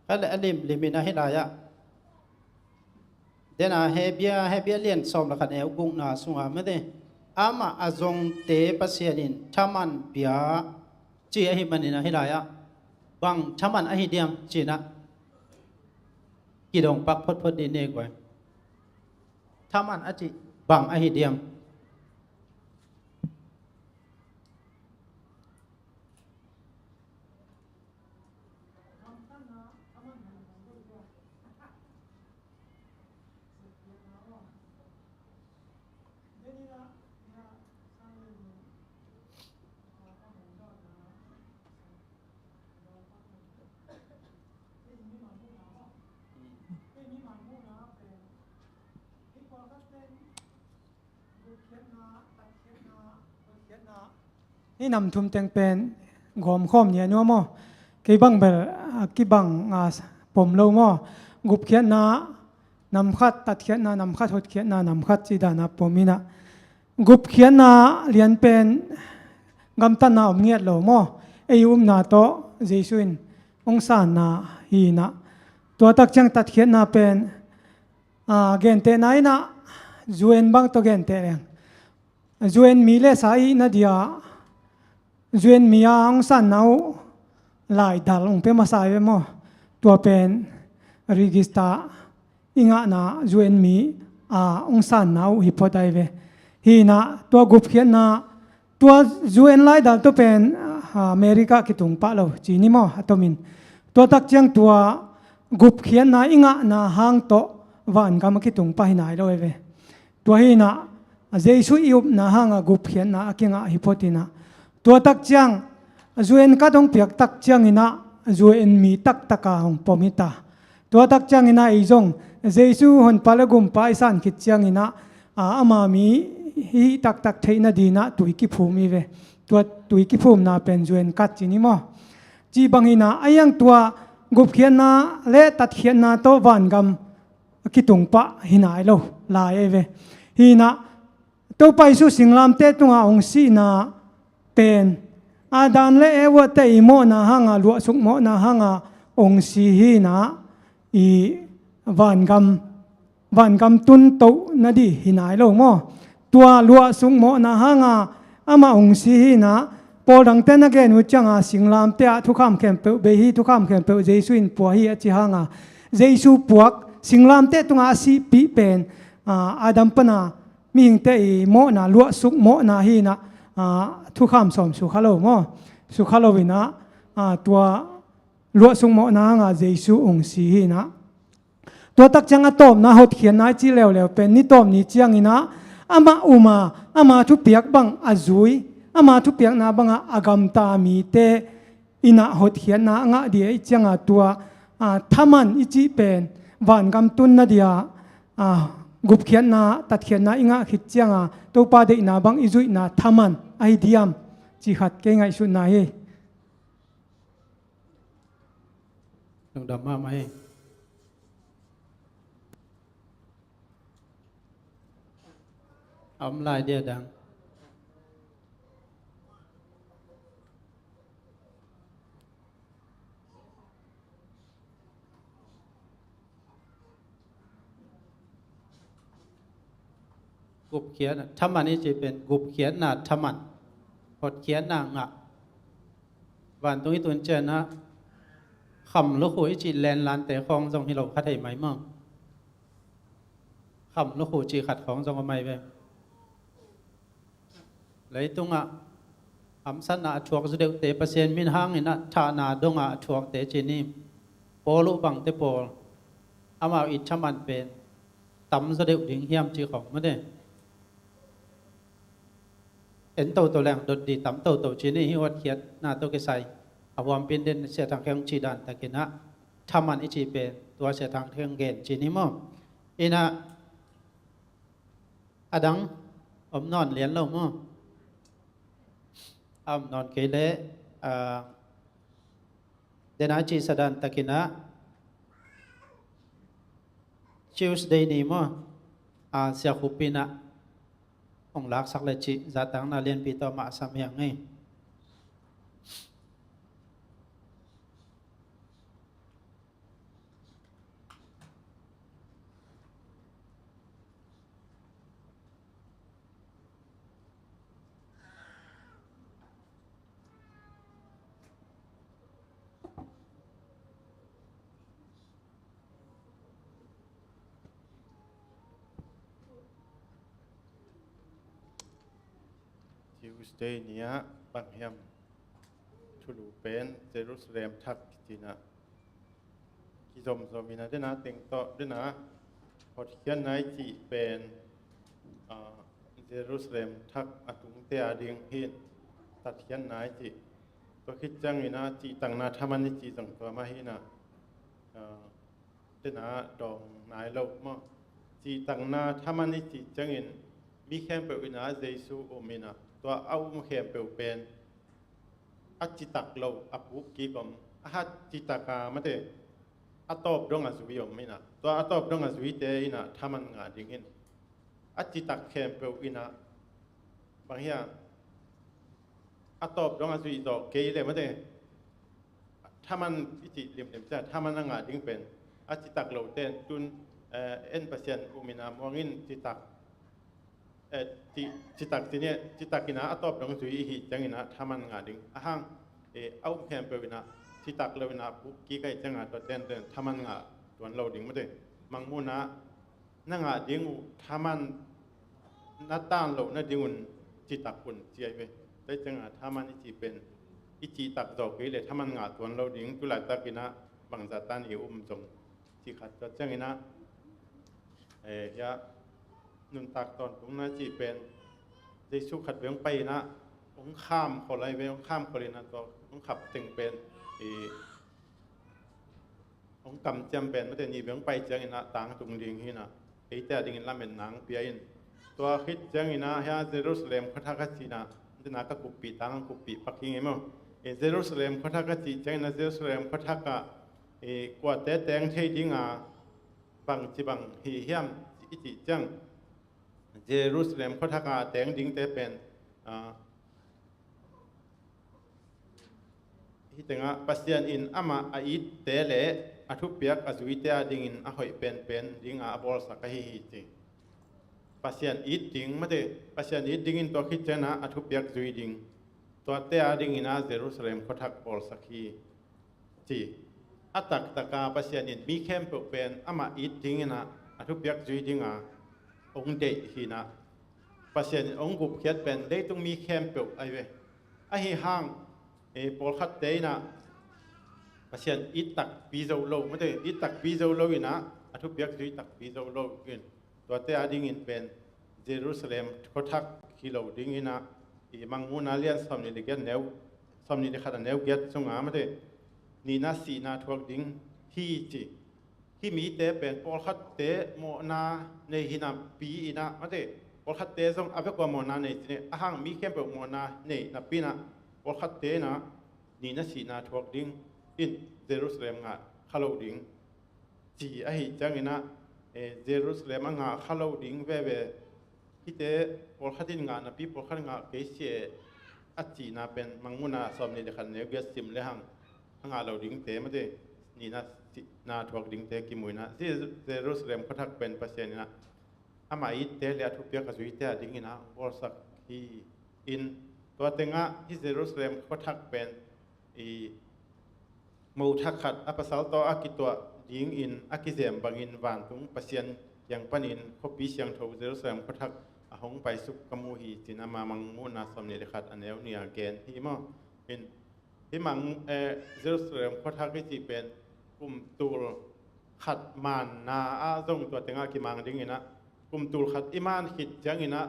Kha le a limlim in a hih lai-ah, den a Hebru, Hebru a lian sawm le khat neu gukna sungah mate, amah a zongte Pasian in thaman pia ci ahih manin a hih lai-ah Bang thaman ahi diam cinah kidong pak photphot dih ne guai. Thaman a cih bang ahi diam? Hih nam thum teng pen gawmkhawm ni a nuam aw. Kei bang bel a kibang a pom lo maw? Gupkhiatna nam khat, tatkhiatna nam khat, hotkhiatna nam khat ci dana pom inah, gupkhiatna lian pen gamtatna om ngiat lo maw? Ei upna tawh Jesu in hong sanna hi inah, tua tak ciang tatkhiatna pen, a, gentehna inah U N bang tawh genteh leng, U N mi le sa ihna dia U N mi a hong sanna uh laidal hong pia masa ve maw? Tua pen register i ngahna U N mi a hong sanna uh hi phot ai ve. Hi inah tua gupkhiatna, tua U N laidal tawh pen, a, America kitung pah lo ci ni maw, a tomin. Tua tak ciang tua gupkhiatna i ngahna hang tawh vangam a kitung pah hi nai lo ai ve. Tua hi inah, a, Jesu i upna hanga gupkhiatna a kingah hi phot inah, tua tak ciang U N kat hong piak tak ciang inah U N mi taktaka hong pom hi ta. Tua tak ciang inah ei zong Jesu honpa le gumpa i san khit ciang inah, a, ama mi hi taktak theihna dinah tui kiphum hi ve. Tua tui kiphumna pen U N kat ci ni maw? Ci bang inah, a hiang tua gupkhiatna le tatkhiatna tawh vangam a kitung pah hi nai lo lai ai ve. Hi inah, Topa Jesu singlamteh tungah hong sihna pen Adam le Eva te i mawhna hanga, luahsuk mawhna hanga hong si hi inah, i vangam, vangam tun toh nadih hi nai lo maw? Tua luahsuk mawhna hanga amah hong si hi inah, pawl dangte na gen uh cianga singlamteh ah thukham khempeuh bei hi, thukham khempeuh Jesu in pua hi a ci hanga, Jesu puak singlamteh tungah a sihpih pen, a, Adam pana mihingte i mawhna, luahsuk mawhna hi inah, a, thukham sawm sukha lo maw? Sukha lo inah, a, tua luahsuk mawhna hanga Jesu hong si hi inah, tua tak ciang a tawpna hotkhiatna i cih leuleu pen ni tawp ni ciang inah, amah uma, ama thupiak bang a zui, ama thupiakna bangah a gamta mite inah hotkhiatna a ngah dia i cianga tua, a, thaman i cih pen vangam tunna dia, a, gupkhiatna, tatkhiatna i ngah khit cianga Topa deihna bang i zuihna thaman ahi diam? Ci khat kei ngaihsutna hi. Lungdam mahmah hi. A om lai dia dang. Gupkhiatna thaman i cih pen gupkhiatna thaman, hotkhiatna ngah. Vantung i tun cianah kham lukhu i cih lenlante khawng zong hi lo kha thei mai maw? Kham lukhu cih khat khawng zong a mai ve. Leitungah hamsatna a thuak zaw deuhte Pasian min hangin a thahna dongah a thuakte ci ni. Paul uh bangte pawl, amau i thaman pen tam zaw deuh ding hiam ci khawng mate. En toto leng dot di tam toto ci ni hi, hotkhiatna tawh kisai. A huampin den Sia Thang Kheng cih dan takinah thaman i cih pen tua Sia Thang Kheng gen ci ni maw? Inah a dang om nawn lian lo maw? A om nawn kei leh, a, dena cih sadan takinah Tuesday ni maw? A, Sia Khup inah hong laksak le cih zahtakna lianpi tawh mah a sam hiang ngei. Tuesday ni-ah bang hiam thulu pen Jerusalem thak kici-in ah kizomzom in ah, dena teng tawh dena hotkhiatna i cih pen, ah, Jerusalem thak a tungte a ding hi. Tatkhiatna i cih, tua khit ciangin ah cihtakna thaman i cih zong tua mah hi in ah, ah, dena dawng nai lo maw? Cihtakna thaman i cih ciangin mi khempeuh in ah Jesu um in ah, tua a um khempeuh pen a citak lo a puk kik om, a hat citak a mate, a tawp dong a zui om in ah, tua a tawp dong a zuite in ah thaman ngah ding hi. A citak khempeuh in ah, bang hiam, a tawp dong a zui zawh kei le mate, thaman i cih limlim ciang thaman a ngah ding pen a citak lote in tun, eh, en Pasian um in ah muang in citak, eh, ci-, citak ci ni, citak in ah a tawp dong zui i hih ciangin ah thaman ngah ding. A hang, eh, a um khempeuh in ah citak lo in ah puk kik ahih ciangin ah tuate in thaman ngah tuan lo ding mate. Mangmuhna na ngah ding uh thaman na tan loh nadingun citak un ci ahi ve. Tua ciangin ah thaman i cih pen i cihtak zawh kei le thaman ngah tuan lo ding. Tulaitak in ah bangzah tan i um zong cih khat. Tua ciangin ah, eh, hiah nuntak tawntungna cih pen Jesu khat veng pai in ah hong kham khol ahi ve, hong kham khol in ah tua hong khap teng pen i hong kamciam pen mate, nih veng pai ciangin ah tangtung ding hi in ah, eite a dingin lametna hong pia in. Tua khit ciangin ah hiah Jerusalem khuathak a cih in ah, dena ka kuppih tang kuppih pak hi ngei maw? Eh, Jerusalem khuathak a cih ciangin ah Jerusalem khuathak ah, eh, kuate teng thei ding a, bangci bang hi hiam i cih ciang, Jerusalem khuathak a teng dingte pen, ah, hih tengah Pasian in amah a itte le a thupiak a zuite a dingin a hoih penpen ding a a bawlsak ahi hi ci. Pasian it ding mate, Pasian it dingin tua khit ciangin ah a thupiak zui ding, tuate a dingin ah Jerusalem khuathak bawlsak hi ci. A taktak a Pasian in mi khempeuh pen amah it dingin ah a thupiak zui ding a hong deih hi in ah, Pasian in hong gupkhiat pen leitung mi khempeuh ahi ve. Ahi hang, eh, pawlkhatte in ah Pasian it takpi zo lo mate, it takpi zo lo in ah a thupiak zui takpi zo lo in, tuate a dingin pen Jerusalem khuathak hi lo ding in ah, i Mangmuhna lian sawmnih le giat neu, sawmnih le khat a neu giat sungah mate, nihna sihna thuak ding hi ci. Hih mite pen pawlkhatte mawhna nei hi napi in ah mate, pawlkhatte zong a vek ua mawhna nei ci ni, a hang mi khempeuh mawhna nei napi in ah pawlkhatte in ah nihna sihna thuak ding in Jerusalem ngah kha lo ding ci ahih ciangin ah, eh, Jerusalem a ngah kha lo ding veve. Hihte pawlkhat in ngah napi pawlkhat ngah kei si e a cihna pen Mangmuhna sawmnih le khat neu giat sim le hang a ngah lo dingte mate, nihna sihna thuak dingte kimu in ah, Jerusalem khuathak pen Pasian in ah amah itte le a thupiak a zuite a dingin ah bawlsak hi in, tua tengah hih Jerusalem khuathak pen i mo thak khat a pasal tawh a kituah dingin a kizem bangin vantung Pasian kiang panin khuapi siangtho Jerusalem khuathak a hong paisuk ka mu hi ci-in ama Mangmuhna sawmnih le khat a neu nih a gen hi maw? In, hih mang, eh, Jerusalem khuathak i cih pen kum tul khat manna ah zong tua tengah kimang dingin ah, kum tul khat i man khit ciangin ah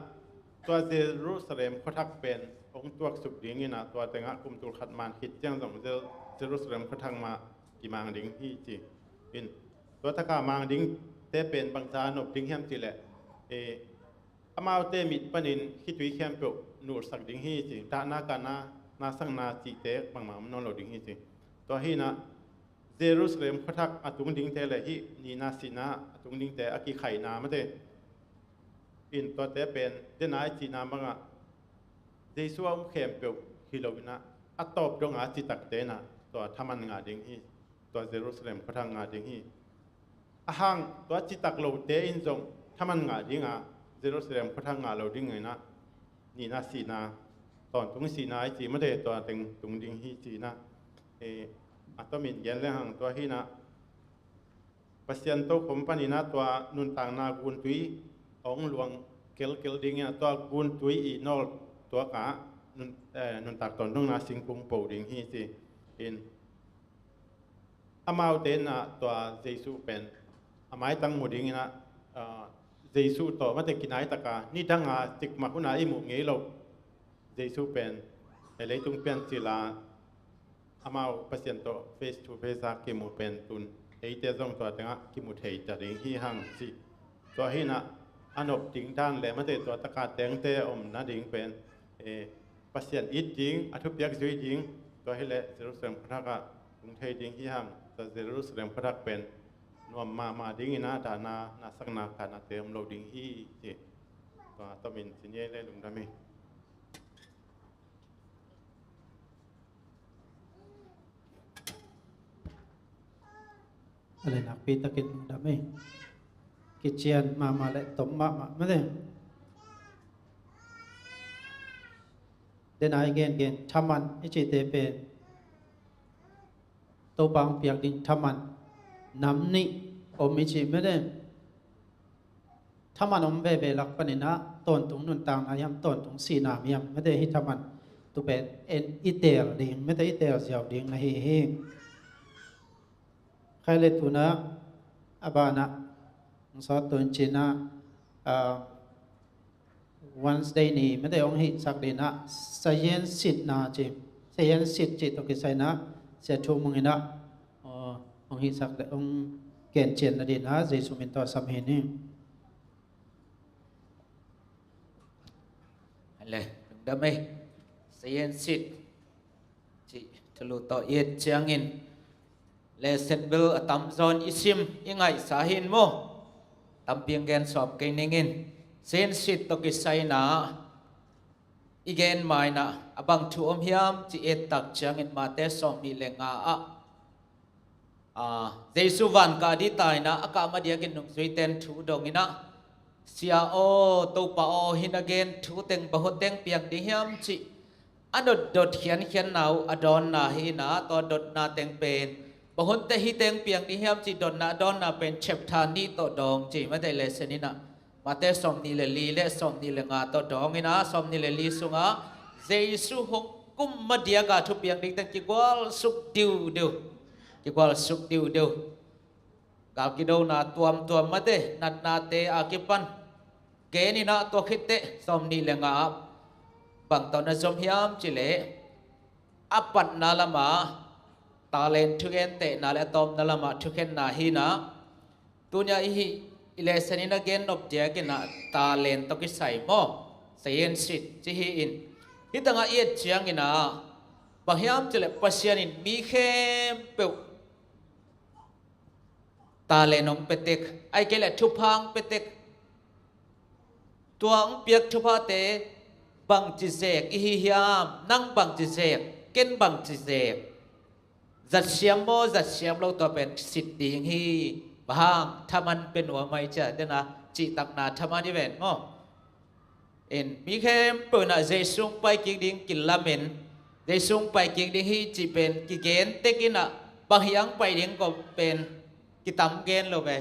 tua Jerusalem khuathak pen hong tuaksuk dingin ah, tua tengah kum tul khat man khit ciang zong Jer-, Jerusalem khuathak mah kimang ding hi ci. In, tua taka mang dingte pen bangza nop ding hiam cih leh, eh, amaute mit panin khitui khempeuh nulsak ding hi ci, dahna kahna, na sakna cihte bangmah om nawn lo ding hi ci. Tua hi in ah Jerusalem khuathak a tung dingte le hih nihna sihna a tung dingte a kikhaihna mate, in tuate pen dena i cihna bangah Jesu a um khempeuh hi lo in ah, a tawp dong a citakte in ah tua thaman ngah ding hi. Tua Jerusalem khuathak ngah ding hi. A hang tua citak lote in zong thaman ngah ding a, Jerusalem khuathak ngah lo ding in ah, nihna sihna, tawntung sihna i cih mate, tua teng tung ding hi ci in ah, eh, a tomin gen le hang tua hi in ah, Pasian tokhom panin ah tua nuntakna guntui hong luang kelkel dingin ah, tua guntui i nawl tuak ah nun, eh, nuntak tawntungna singkung po ding hi ci. In amaute in ah tua Jesu pen a maitang mu dingin ah, ah, Jesu tawh mate kinai taka nidanga cikmah huna i muh ngei lo Jesu pen, eh, leitung piancil a amau Pasian tawh face to face a kimu pen tun eite zong tua tengah kimu thei ta ding hi hang ci. Tua hi in ah a nop ding dan le mate tua taka tengte om nading pen, eh, Pasian it ding, a thupiak zui ding, tua hi leh Jerusalem khuathak ah tung thei ding hi hang. Tua Jerusalem khuathak pen nuam mahmah dingin ah dahna, nasakna, dahnate om lo ding hi ci. Tua tomin ci ni ei le lungdam hi. A le nakpi takin lungdam hi. Kician mahmah le tom mahmah mate. Dena i gengen thaman i cihte pen Topa hong piak ding thaman nam nih om i cih mate. Thaman om veve lak panin ah tawntung nuntakna hiam, tawntung sihna hiam mate, hih thaman tu pen en i teel ding mate, i teel ziau ding na hi hi. Khai le tuna a banah hong sawt tuin cina, ah, Wednesday ni mate hong hihsak ding ah sayan sit na ci, sayan sit ci tawh kisai na Sia Thu Mung in ah, ah, hong hihsak le hong kencian na ding ah Jesu min tawh sam hi ni. Le lungdam ei. Sayan sit ci thulu tawh i et ciangin lesson bel a tamzaw in i sim i ngaihsa hi in maw. Tampi hong gen sawm kei ning in. Sayan sit tawh kisai na i gen mai na a bang thu om hiam ci et tak ciangin Mate sawm nih le nga ah, ah, Jesu van kah ding ta in ah a kah ma diakin nungzuite in thu dong in ah, Sia aw, Topa aw, hih na gen thu teng bang hun teng piang ding hiam ci a dotdot khiankhianna uh a dawnna hi in ah, tua dotna teng pen bang hun teh hih teng piang ding hiam ci dotna a dawnna pen chapter nih tawh dawng ci mate, lesson in ah Mate sawm nih le li le sawm nih le nga tawh dawng in ah, sawm nih le li sungah Jesu hong kum ma diaka thupiang ding teng kigual suk diudiu, kigual suk diudiu. Gal kidona tuamtuam mate, natnate a kipan gen in ah, tua khit teh sawm nih le nga ah bang tawh na zom hiam ci leh a patna lamah talent thugentehna le a tawpna lamah thukhenna hi in ah, tuni a i hih i lesson in a gen nop diakin ah talent tawh kisai maw, sayan sit ci hi in. Hih tangah i et ciangin ah bang hiam ci leh Pasian in mi khempeuh talent hong pia tek, ahih kei leh thupha hong pia tek. Tua hong piak thuphate bangci zek i hi hiam? Nang bangci zek, ken bangci zek? Zat siam maw, zat siam lo, tua pen sit ding hi. Bang hang? Thaman pia nuam ahih ciang, dena cihtakna thaman i ven maw. In mi khempeuh in ah Jesu hong pai kik ding kilamen, Jesu hong pai kik ding hi cih pen kigen tek in ah, bang hiang pai ding kong pen kitam gen lo ve.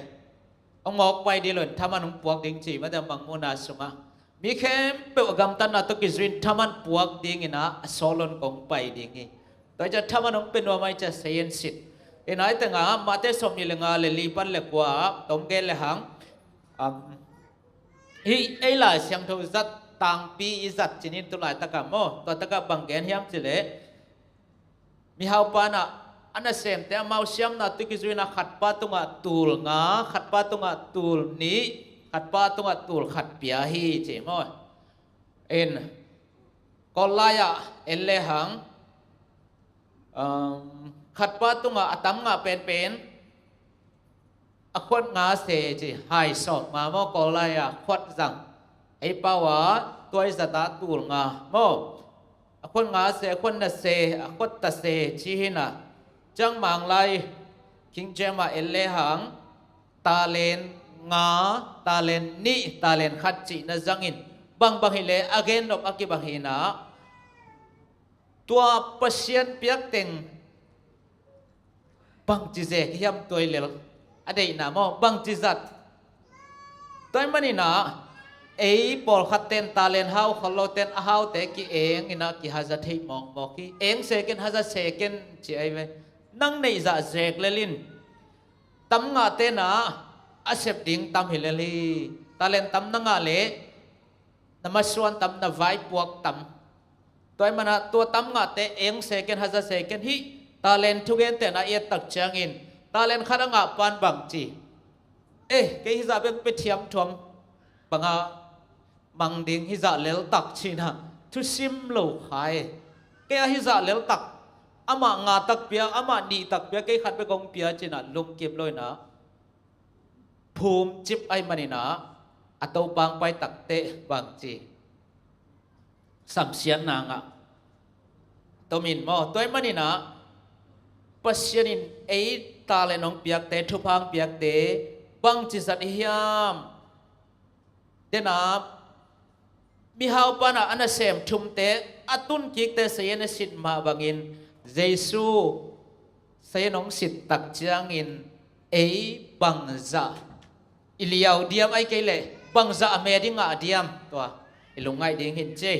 Hong mawk pai ding lo in thaman hong puak ding ci mate, a mangmuhna sungah mi khempeuh a gamtatna tawh kizui in thaman puak dingin ah a sawl lo in kong pai ding hi. Tua ahih ciang thaman hong pia nuam ahih ciang sayan sit. In ah hih tengah Mate sawm nih le nga le li pan le kua ah tom gen le hang, um, hih ei Lai Siangtho zat tangpi i zat ci ni in, tu laitak ah maw, tua tak ah bang gen hiam ci leh, mihaupa in ah a nasemte amau siamna tawh kizui in ah khatpa tungah tul nga, khatpa tungah tul nih, khatpa tungah tul khat pia hi ci maw. In Kawl lai ah en le hang, um, khatpa tungah a tam ngah penpen a khuat nga se ci, hai sawm nga maw, Kawl lai ah khuat zang. Ei pau ah tua i zat ah tul nga maw. A khuat nga se, a khuat na se, a khuat ta se ci hi in ah. Ciang Mang lai King James ah en le hang talent nga, talent nih, talent khat cih na zangin, bangbang hi leh a gen nop a kibang hi in ah. Tua Pasian piak teng bangci zek hiam, tua i lel a deihna maw, bangci zat? Tua ahih manin ah Ei pawlkhat ten talent hau khol lo ten a haute ki-eng in a kihaza thei mawkmawk hi. Eng sekin haza sekin ci ai ve. Nang neih zah zek lel in tam ngah ten a sep ding tam hi lel hi. Talent tam na ngah leh na masuan tam, na vaipuak tam. Tua ahih manin a tua tam ngahte eng sekin haza sekin hih talent thugen ten a i et tak ciangin talent khat a ngah pan bang ci. Eh, kei hizah bek pia thiamthuam bang a mang ding, hizah lel tak ci-in a thusim lo kha e. Kei a hizah lel tak, amah nga tak pia, amah nih tak pia, kei khat bek hong pia ci-in a lungkim lo in a phum cip ahih manin a, a Topa hong pai tak teh bang ci, samsiatna ngah tom in maw. Tua ahih manin a Pasian in ei talent hong piakte, thupha hong piakte bangci zat i hiam? Dena mihau pan a a nasem thumte a tunkikte sayan a sit mah bangin Jesu sayan hong sit tak ciangin ei bangzah i liau diam, ahih kei leh bangzah a me ding ngah diam, tua i lungngaih ding hi ci.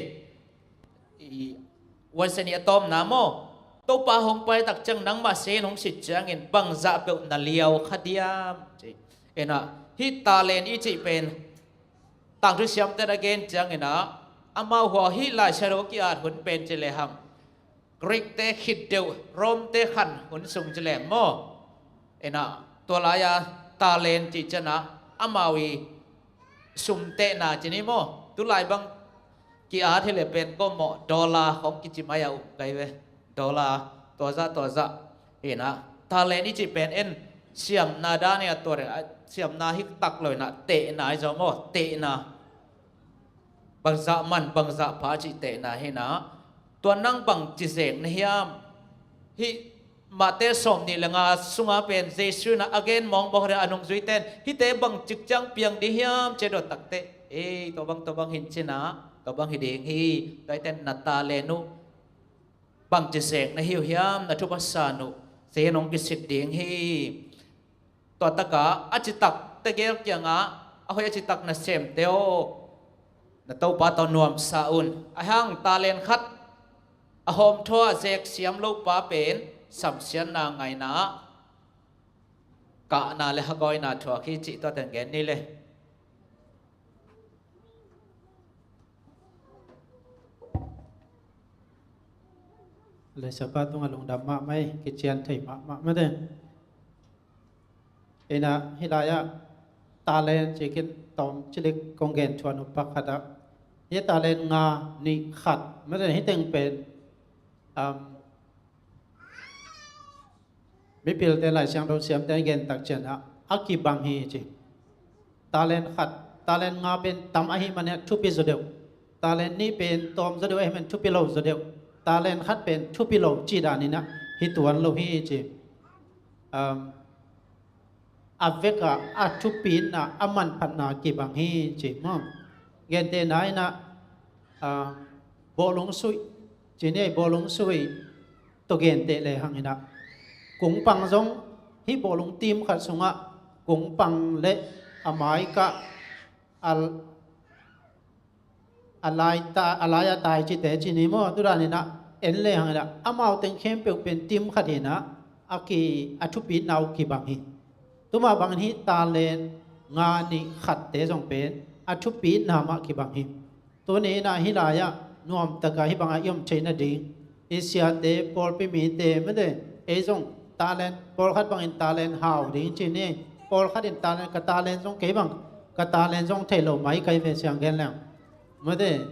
I vuansia nih a tawpna maw, Topa hong pai tak ciang nangmah sayan hong sit ciangin bangzah peuh na liau kha diam ci. Ena, hih talent i cih pen tangthu siamte na gen ciangin a, amau hua hih Lai Siangtho ki-at hun pen ci lehang Greek-te khit deuh, Rome-te khan hun sung ci leng maw. Ena, tua lai-a talent cih ciang a amau i sum tehna ci ni maw. Tulai bang ki-at hi leh pen ko maw, dollar khong kici mai a um kai ve. Dollar, tua zah, tua zah. Ena, talent i cih pen en siamna dan i a tua reng, a, siamna hik tak lo ena, tehna i zaw maw, tehna. Bangzah man, bangzah pha cih tehna hi na. Tua nang bangci zek na hiam? Hih Mate sawmnih le nga sunga pen Jesu in a gen mawkmawk hi a, a nungzuite in hihte bangcik ciang piang ding hiam ci a dot tak teh, ei, tua bang, tua bang hi in ci na, tua bang hi ding hi. Tua hi ten na talent uh bangci zek na hi uh hiam, na thupha san uh, sayan hong kisit ding hi. Tua tak a a citak tegel kiangah, a hoih a citak nasemte aw, na Topa tawh nuamsa un. Ahih hang talent khat a hawmthaw a zek siam lo pa pen samsiatna ngah in a, kahna le hagawina thuak hi cih tua teng gen ni le. Lei siapa tungah lungdam mahmah hi, kician thei mahmah mate. Ina, hih lai-ah talent ci khin tawm cilik kong gen thuan uh pak khat ah, hih talent nga, nih, khat mate, hih teng pen, um, mipilte, Lai Siangtho siamte a gen tak ciangin ah a kibang hi ci. Talent khat, talent nga pen tam ahih manin ah thupi zaw deuh. Talent nih pen tawm zaw deuh ahih manin thupi lo zaw deuh. Talent khat pen thupi lo cih danin ah hi tuan lo hi ci. Um, a vekah a thupitna, a manphatna kibang hi ci maw. Gentehna in ah, ah, bawlung suih ci ni, bawlung suih tawh genteh lehang in ah, kungpang zong, hih bawlung team khat sungah kungpang le a maikah, a, a lai ta, a lai a tai cite ci ni maw, tu danin ah en lehang in ah, amau teng khempeuh pen team khat hi in ah, a ki, a thupitna uh kibang hi. Tua mah bangin hih talent nga, nih, khatte zong pen a thupitna mah kibang hi. Tuni in ah hih lai-ah nuamtak a hih bangah i om theih nading, i siate, pawlpi mite mate, ei zong talent, pawlkhat bangin talent hau ding ci ni, pawlkhat in talent, ka talent zong kei bang, ka talent zong thei lo mai kai ve, siang gen leng mate,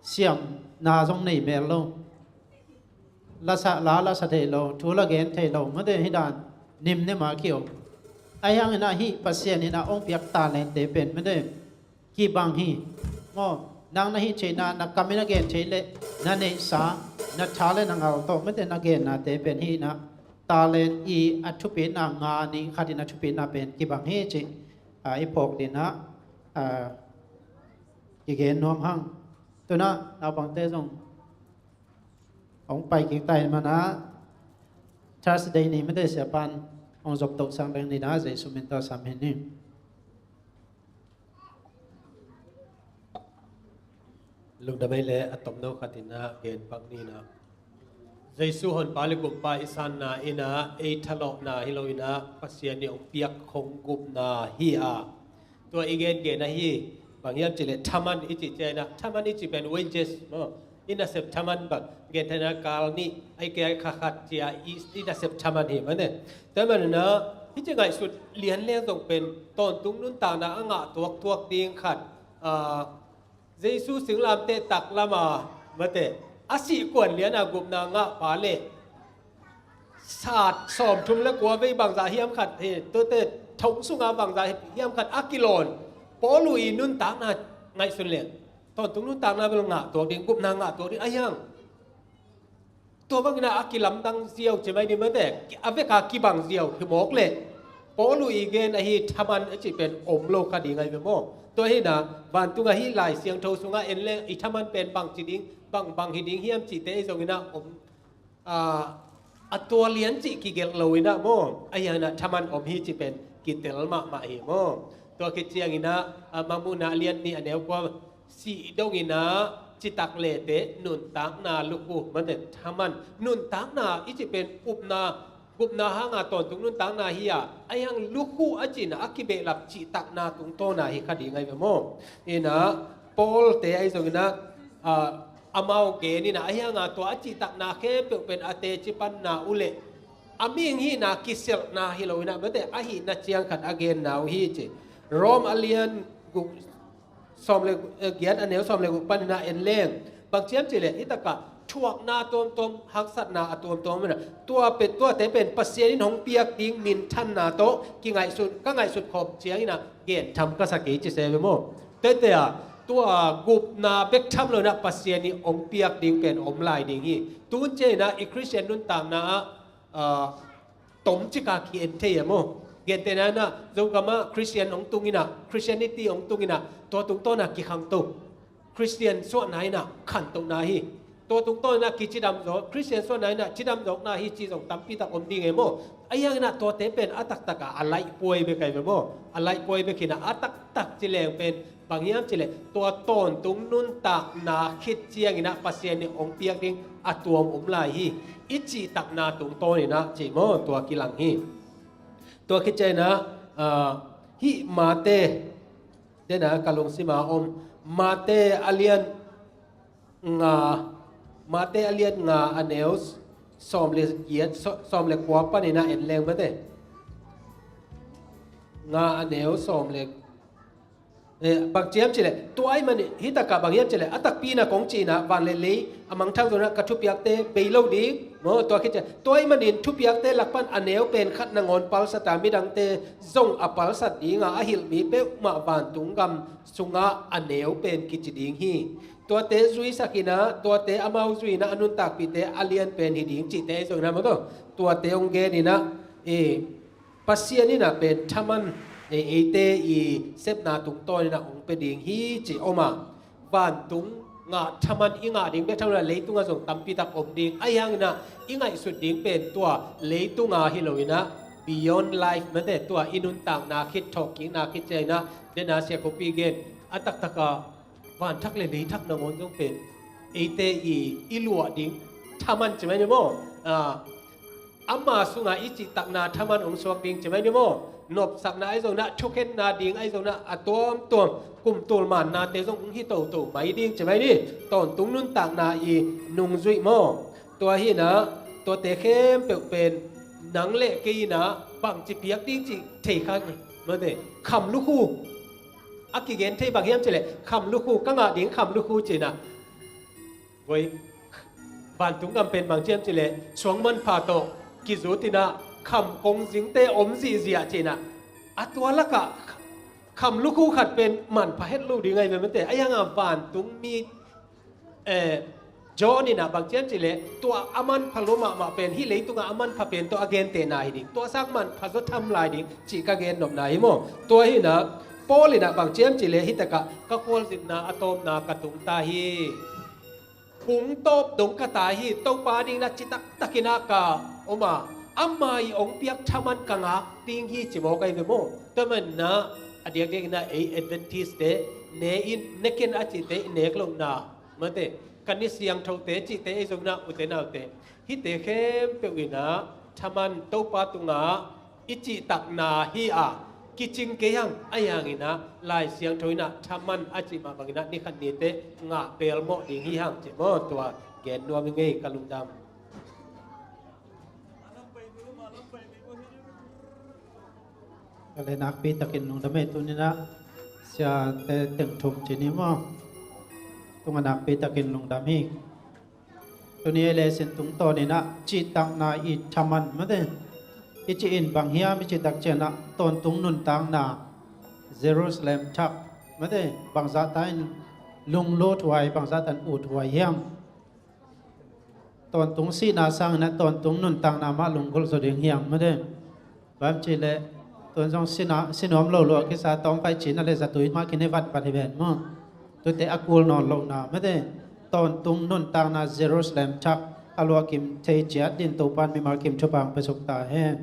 siamna zong nei mel lo, lasa la lasa thei lo, thu la gen thei lo mate, hih dan nimnem a ki-om. Ahih hangin ah hih Pasian in ah hong piak talentte pen mate, kibang hi. Maw, nang na hih theihna, na kam in na gen theih leh, na neihsa, na tha le na ngal tawh mate, na gennate pen hih in ah talent i a thupitna nga, nih, khat in a thupitna pen kibang hi cih, a, i phawk ding ah, a, kigen nuam hang. Tu-in ah naupangte zong hong pai kik ta in, man ah Thursday ni mate, siapa'n hong zop toh sang ding ni in ah Jesu min tawh sam hi ni. Lungdam ei le, a tomno khat in ah gen pak ni in ah, Jesu honpa le gumpa i sanna in ah ei thalawhna hi lo in ah Pasian nih hong piak hong gupna hi a, tua i gengen ahi. Bang hiam cih leh thaman i cih ciang in ah, thaman i cih pen wages maw, i nasep thaman bang, gentehna kal nih, ahih kei leh kha khat ci a i, i nasep thaman hi mah ne. Tua ahih manin ah hih ci ngaihsut lian leng zong pen tawntung nuntakna a ngah tuaktuak ding khat, ah, Jesu singlamteh taklam a, mate, a sih kuan lian a gupna ngah pa le sat sawmthum le kua vei bangzah hiam khat hi, tuate thong sunga bangzah hiam khat a kilawn Paul uh i nuntakna ngaihsun leng tawntung nuntakna bel ngah tuak ding, gupna ngah tuak ding a hiang. Tua bangin ah a kilamdang ziau ci mai ni mate, a veka kibang ziau hi mawk leh Paul uh i gen ahi thaman a cih pen om lo kha ding ahi ve maw. Tua hi in ah vantung ahi Lai Siangtho sungah en leng i thaman pen bang ci ding, bang, bang hi ding hiam cihte ei zong in ah om, ah, a tua lian cih kigelh lo in ah maw, a hiang in ah thaman om hi cih pen kitel mahmah hi maw. Tua khit ciang in ah, ah, Mangmuhna a lian nih a neu kua, sih dong in ah citak leteh nuntakna lukhu, mate, thaman, nuntakna i cih pen upna, gupna hanga tawntung nuntakna hi a, a hiang lukhu a cih in ah a kibehlap cihtakna tungtawna hi kha ding ahi ve maw. In ah Paul te ahi zong in ah, ah, amau gen in ah a hianga tua a cihtakna khempeuh pen a teci panna uh leh a mihing hihna kiselhna hi lo in ah, mate, a hihna ciang khat a genna uh hi ci. Rom a lian guk, sawm le, eh, giat a neu sawm le guk pan in ah en leng bang ci hiam cih leh, hih takah thuakna tuamtuam, haksatna a tuamtuam in ah, tua pen, tuate pen Pasian in hong piak ding minthanna tawh kingaihsun, ka ngaihsut khawm ciang in ah gen tham ka sa kei ci se ve maw. Tuate ah tua gupna bek tham lo in ah Pasian nih hong piak ding pen om lai ding hi. Tun ciang in ah i Khristian nuntakna ah, ah, tomcik a ki-en thei e maw. Gentehna in ah Zogam ah Khristian hong tung in ah, Christianity hong tung in ah, tua tungtawn a kikhangto, Khristian suahna in ah khantohna hi. Tua tungtawn in ah kicidam zawk, Khristian suahna in ah cidam zawkna hi ci zong tampi tak om ding e maw. A hiang in ah tuate pen a taktak a a laihpuai bek ahi ve maw. A laihpuai bek hi in ah, a taktak ci leng pen bang hiam cih leh tua tawntung nuntakna khit ciang in ah Pasian nih hong piak ding a tuam om lai hi, i cihtakna tungtawn in ah ci maw, tua kilang hi. Tua khit ciang in ah, ah, hih Mate, den a ka lungsim a om, Mate a lian nga, Mate a lian nga a neu sawm le giat, saw-, sawm le kua pan in ah en leng, mate. Nga a neu sawm le, eh, bang ci hiam cih leh, tua ahih manin, hih takah bang hiam cih leh, a takpi in ah kong cih in ah, van le lei a mangthang zo in ah ka thupiakte bei lo ding maw, tua khit ciang. Tua ahih manin thupiakte lak pan a neu pen khat nangawn palsat a, midangte zong a palsat ding a, a hilh mi peuhmah vantung gam sungah a neu pen kici ding hi. Tuate zuisak in ah, tuate amau zui in ah a nuntakpihte a lian pen hi ding cihte zong in ah maw, tuate hong gen in ah, eh, Pasian in ah pen thaman, eh, eite i sepna tungtawn in ah hong pia ding hi ci om a, vantung ngah thaman i ngah ding bek tham lo in ah leitungah zong tampi tak om ding. A hiang in ah i ngaihsut ding pen tua leitunga hi lo in ah beyond life, mate, tua i nuntakna khit, thawhkikna khit ciang in ah, den a Sia Khuapi gen a taktak a, van thak le lei thak nangawn zong pen eite i, i luah ding thaman ci mai ni maw. Ah, ama sungah i cihtakna thaman hong suak ding ci mai ni maw. Nopsakna ahi zong in ah, thukhenna ding ahi zong in ah, a tuamtuam, kum tul mannate zong hong hi toto mai ding ci mai ni. Tawntung nuntakna i nungzuih maw. Tua hi in ah, tuate khempeuh pen nang le kei in ah bangci piak ding cih thei kha, mate, kham lukhu. A kigen thei bang hiam cih leh, kham lukhu, ka ngah ding kham lukhu ci in ah. Voi, vantung gam pen bang ci hiam cih leh, suang manpha tawh kizut in ah kham kong zingte om zihziah ci in ah, a tua lakah kham lukhu khat pen manpha het lo ding ahi ve, mate. A hiang a vantung mi, eh, John in ah bang ci hiam cih leh, tua a manpha lo mahmah pen, hih leitungah a manpha pen tawh a gentehna hi ding, tua sang manpha zaw tham lai ding cih ka gen nopna hi maw. Tua hi in ah Paul in ah bang ci hiam cih leh, hih takah ka khualzinna a tawpna ka tung ta hi. Kung tawp dong ka ta hi, Topa ding in ah citak takin ah ka om a, ama i hong piak thaman ka ngak ding hi ci mawk ahi ve maw. Tua manin ah a diakdiak in ah ei Adventist te, ne in, ne ken a cihte i nek lohna Mate, ka ni siangthote cihte ei zong inah, ute naute, hihte khempeuh inah thaman Topa tungah i cihtakna hi a, kicing kei hang. Ahi hanginah Lai Siangtho inah thaman a cih mah banginah ni khat nite ngah pelmawh ding hi hang ci maw. Tua gen nuam hi ngei, ka lungdam. Ka le nakpi takin lungdam hi. Tuninah siate teng thum ci ni maw? Tunga nakpi takin lungdam hi. Tuni ei le sin tungtawninah cihtakna i thaman mate i cih in bang hiam i cihtak cianah tawntung nuntakna Jerusalem thak mate bangzahta in lunglut huai, bangzahta in ut huai hiam? Tawntung sihna sanginah tawntung nuntakna mah lunggulh zaw ding hiam mate? Bang cih leh tun zong sihna, sinuam lo lua kisa tawmpai cihna le zatui mah kine vatvat hi ven maw? Tute a kul nawn lohna mate tawntung nuntakna Jerusalem thak a luahkim thei ciat din Topan mimal kim thupha hong piasuk ta hen.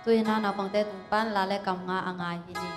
Tuinah naupangte tung pan la le kam nga a ngai hi ni.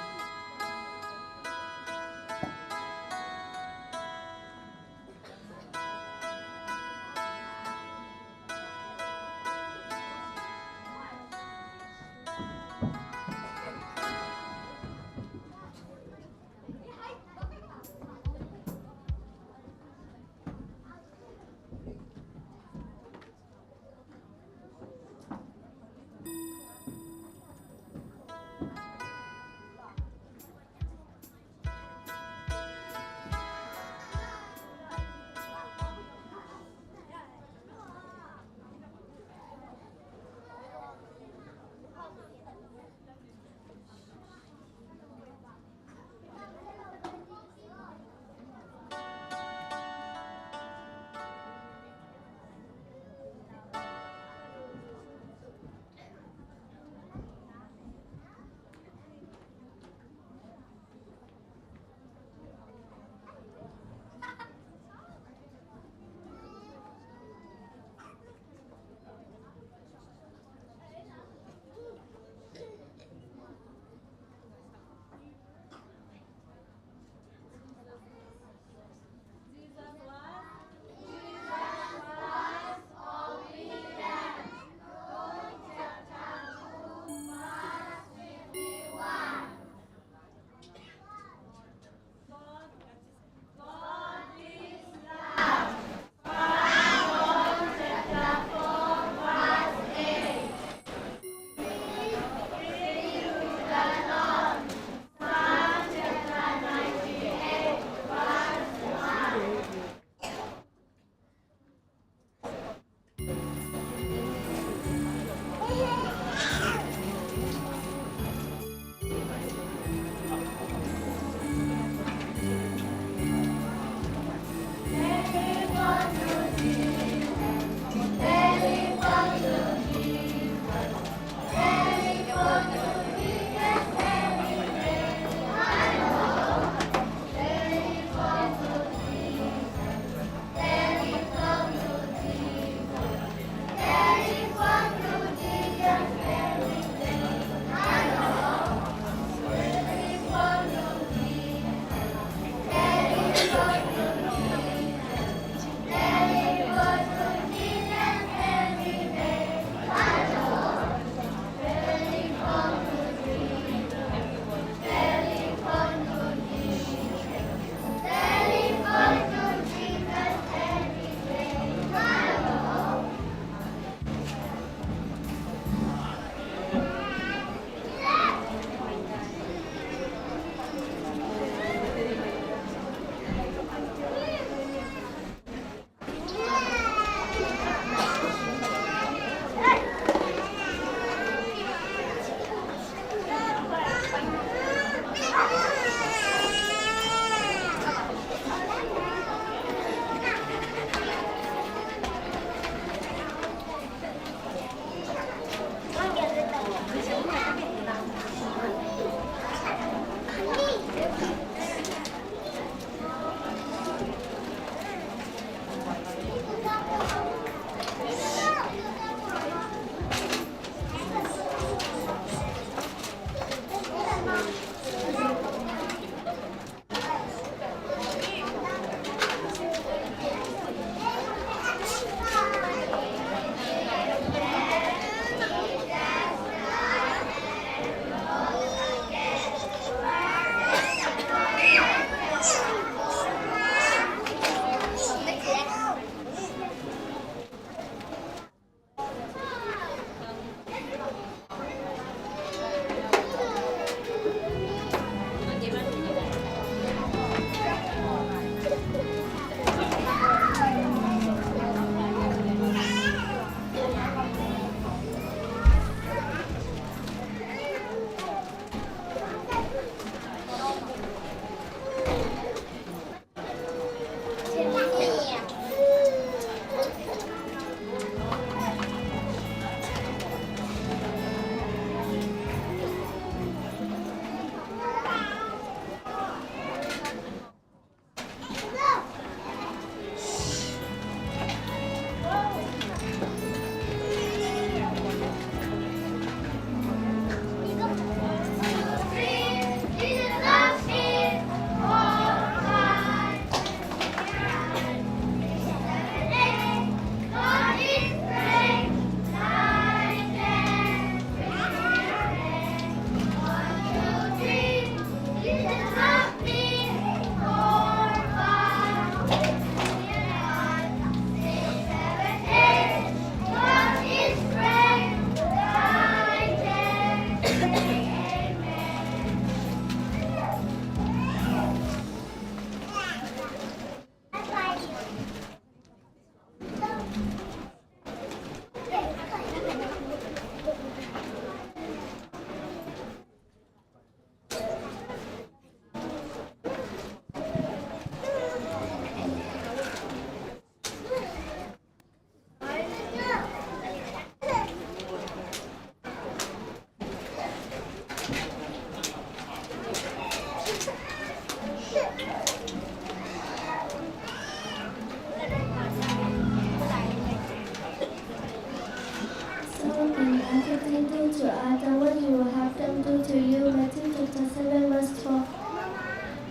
They do to others what you will have them do to you. Matthew chapter seven verse twelve.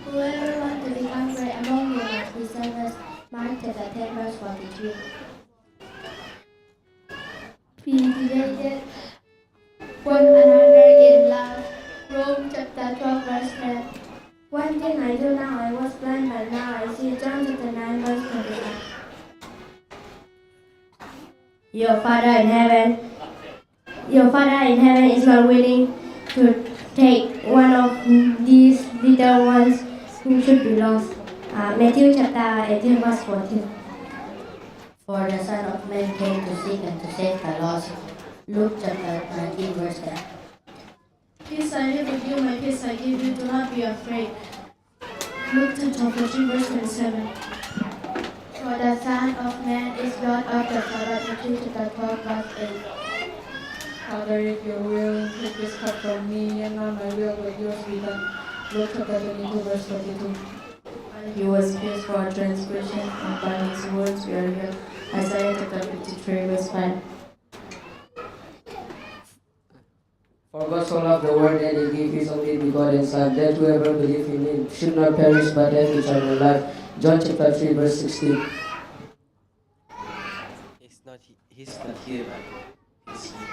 Whoever wants to become great among you must be servants. Mark chapter ten verse forty-three. Be devoted one another in love. Rome chapter twelve verse ten. One thing I do now, I was blind, but now I see. John chapter nine verse twenty-five. Your Father in heaven, your Father in heaven is not willing to take one of these little ones who should be lost. Uh, Matthew chapter eighteen verse fourteen. For the Son of Man came to seek and to save the lost. Luke chapter nineteen verse ten. Peace I leave with you, my peace I give you. Do not be afraid. Luke chapter fourteen verse twenty-seven. For the Son of Man is Lord of the Sabbath. Matthew chapter twelve verse eight. Father, if you will, take this cup from me, yet not my will, but yours be done. Luke chapter twenty-two verse forty-two. He was pierced for our transgressions, and by his wounds we are healed. Isaiah chapter fifty-three verse five. For God so loved the world that he gave his only begotten Son, that whoever believes in him should not perish but have eternal life. John chapter three verse sixteen. He's not he, he's not here, but he's here.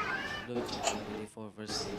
Luke chapter twenty-four verse six.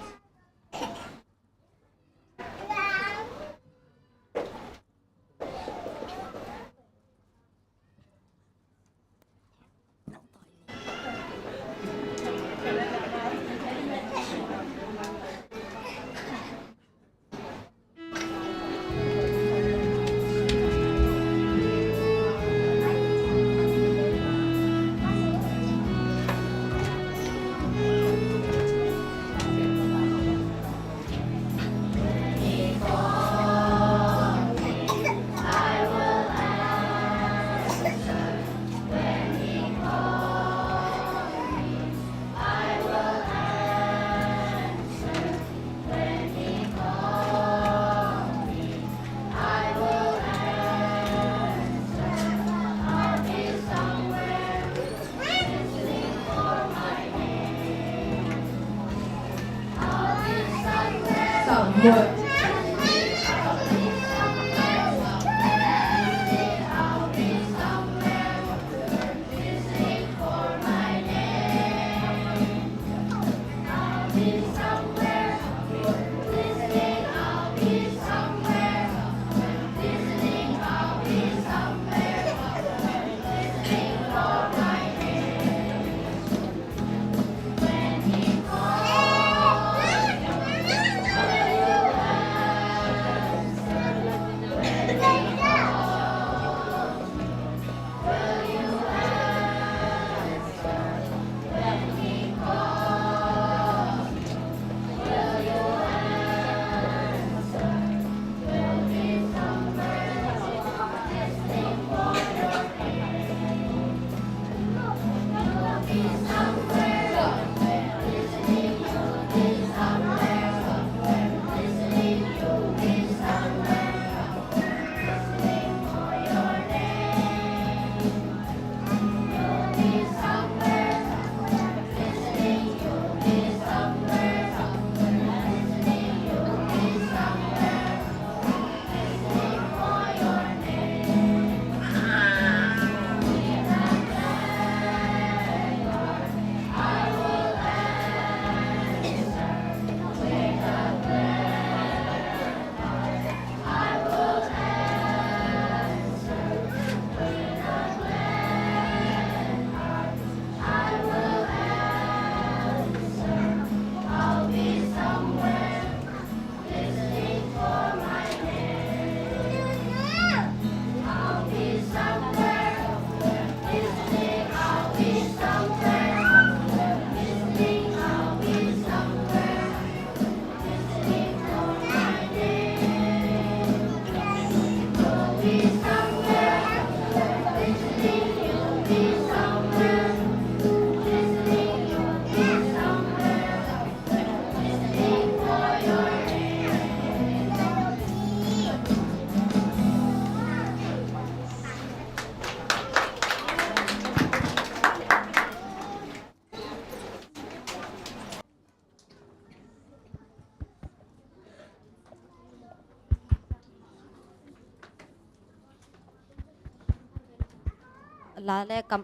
La le kam,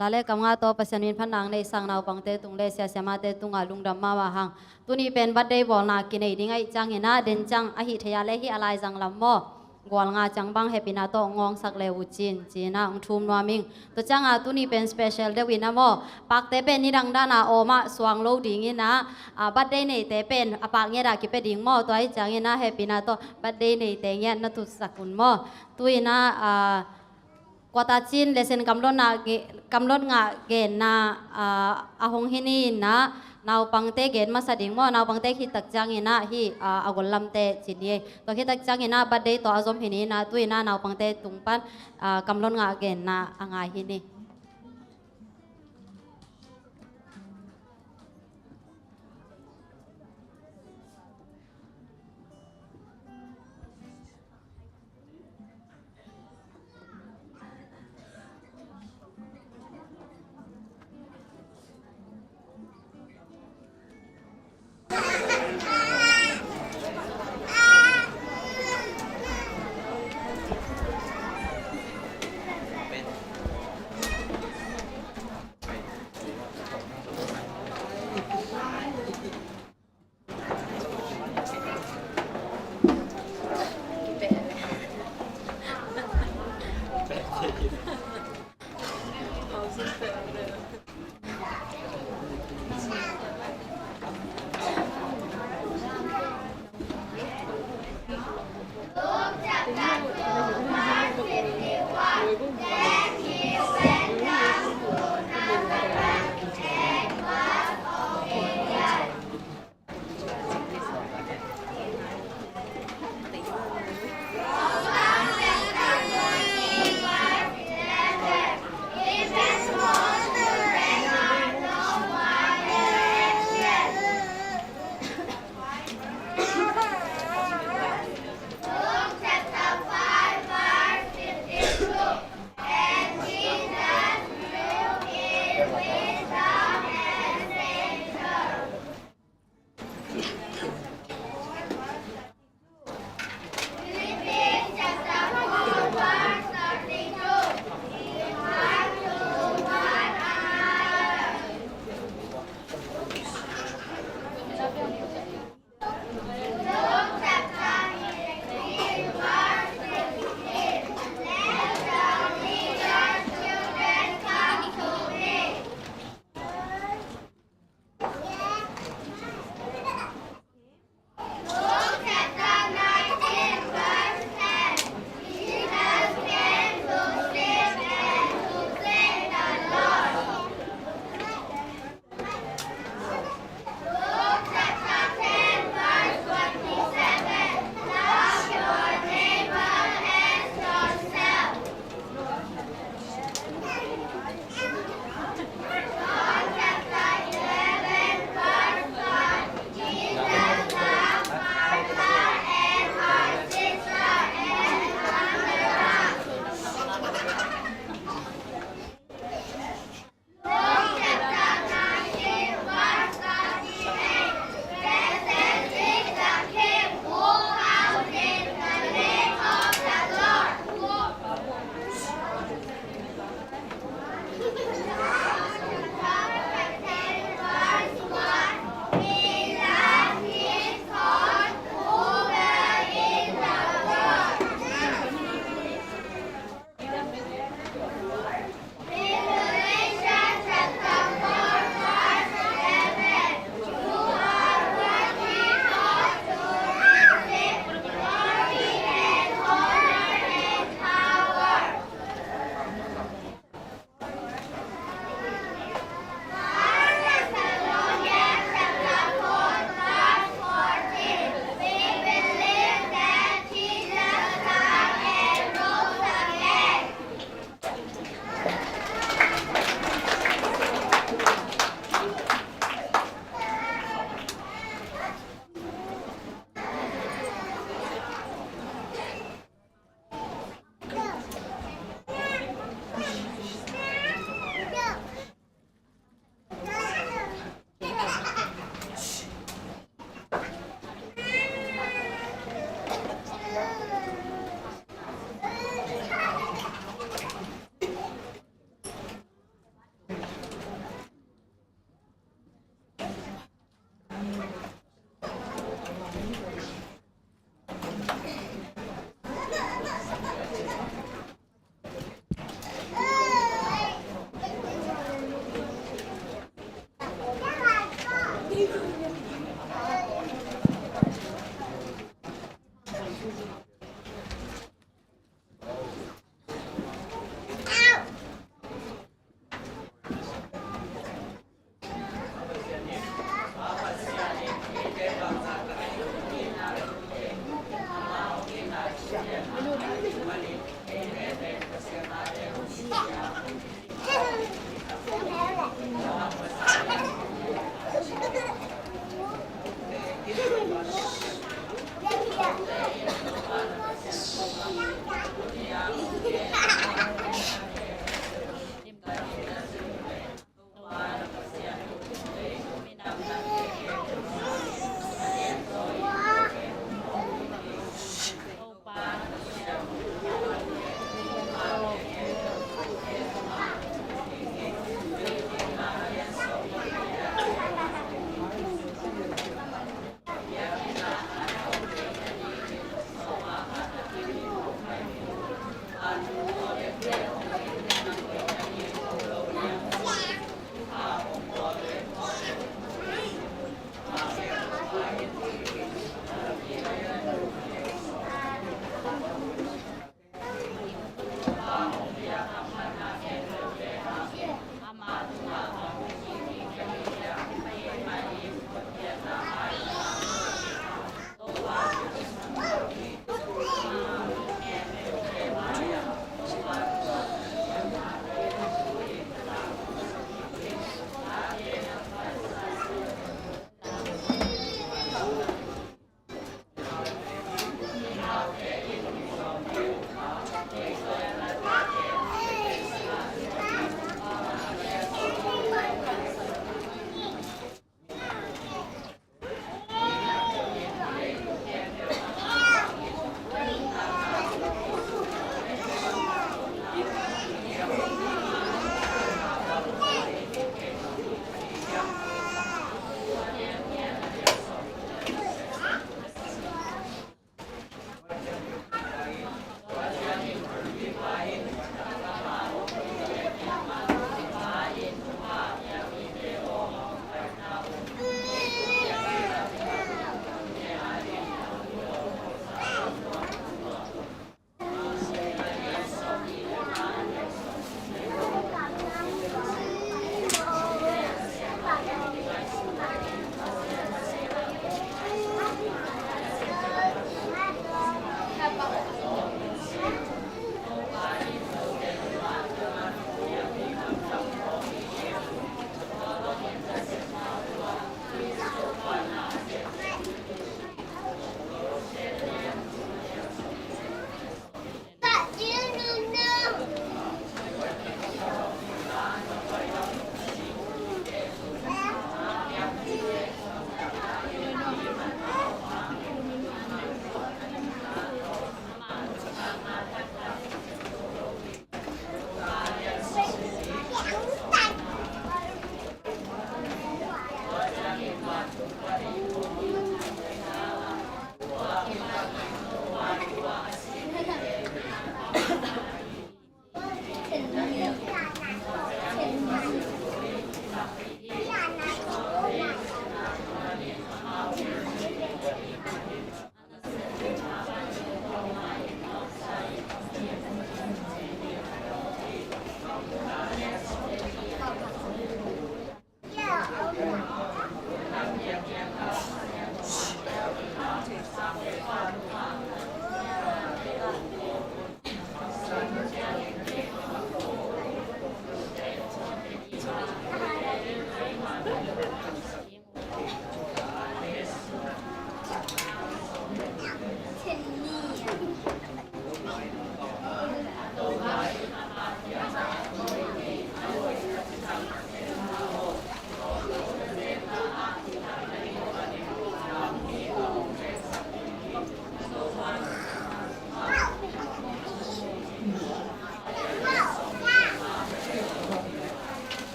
la le kam nga tawh Pasian min phatna ang neihsa naupangte tung le sia siamate tungah lungdam mahmah hang. Tuni pen birthday bawlna kinei ding ahih ciangin ah, den ciang ahih theih a le hih a laizang lam maw, gual nga ciang bang hehpihna tawh ngawngsak le uh cin, ci-in ah hong thum nuam ing. Tua ciangah tuni pen special deuh in ah maw, pakte pen nidang dan a awm ah suang lo dingin ah, ah, birthday neite pen a pak ngiat ah kipia ding maw. Tua ahih ciangin ah hehpihna tawh birthday neite ngiat na tutsak un maw. Tu-in ah, ah, Kuata Cin lesen kamlot ngah ge-, kamlot ngah genna, ah, a hong hi ni in ah, naupangte gen masa ding maw, naupangte khit tak ciangin ah hih, ah, a gollamte ci ni. Tua khit tak ciangin ah birthday tawh a zom hi ni in ah, tu-in ah naupangte tung pan, ah, kamlot ngah genna a ngai hi ni.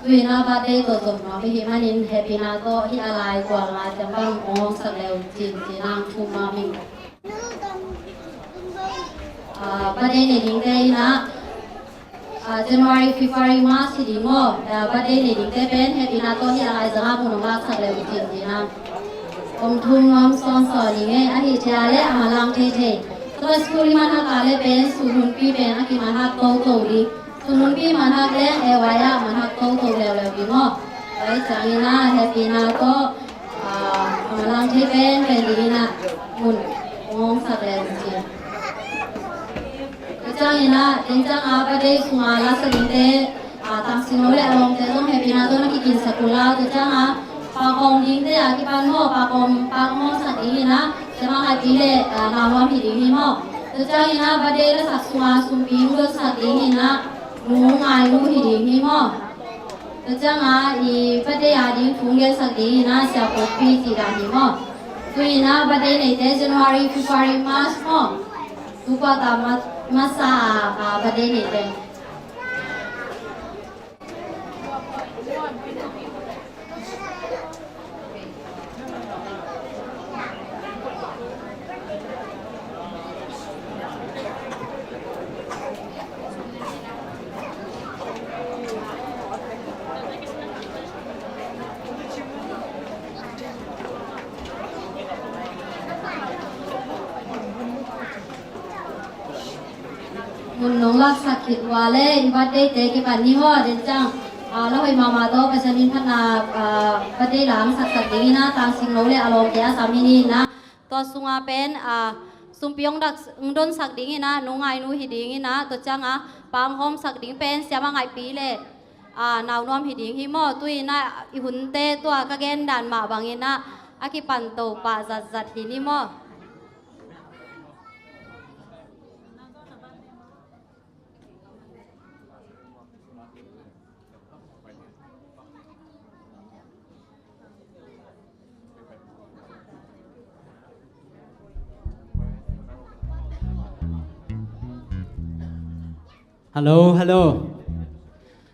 Tuina birthday tawh zom nuam i hih manin happy na tawh hih a lai kual ngai ciang bang hong sak leu cin ci nang thum nuam ing. Ah, birthday nei dingte in ah, ah, January, February, March hi ding maw? Ah, birthday nei dingte pen happy na tawh hih a lai zanga mun hong laksak leu cin ci nang. Om thum nuam sawnsawn ning ei, ahi cia le a manlang theithei. Tua school i manhak a le pen sun hunpi pen a kimanhak toto ding. Sun hunpi manhak leng A Y ah manhak toto leuleu ding maw? Tua ciangin ah happy na tawh, ah, a manlang thei penpen dingin ah mun hong sak leu cin. Tua ciangin ah, tua ciang a birthday sunga laksak dingte, ah, Tangsinglo le a lawmte zong happy na tawh na kikinsak uh la. Tua ciang a, pakawm dingte a kipan maw, pakawm, pakawm sak dingin ah, siamah ngaipi le, ah, naunuam hi ding hi maw? Tua ciangin ah, birthday lasak sunga sumpi hong donsak dingin ah, Nu Ngai Nu hi ding hi maw? Tua ciang a, i birthday a ding thu hong gensak dingin ah, Sia Pawlpi ci dan hi maw? Tu in ah, birthday neite January, February, March maw? Tu quarter ma-, masa a, a birthday neite. Mun nong laksak khit uh a le, i birthday te kipan ni maw, den ciang, ah, la hoih mahmah tawh Pasian min phatna, ah, birthday la hong saksak dingin ah, Tangsinglo le a lawmte a sam hi ni in ah, tua sunga pen, ah, sumpi hong dak, hong donsak dingin ah, Nu Ngai Nu hi dingin ah, tua ciang a, pa hong hawmsak ding pen, siamah ngaipi le, ah, naunuam hi ding hi maw, tu in ah, i hunte tua ka gen dan mah bangin ah, a kipan to pah zatzat hi ni maw. Hello, hello.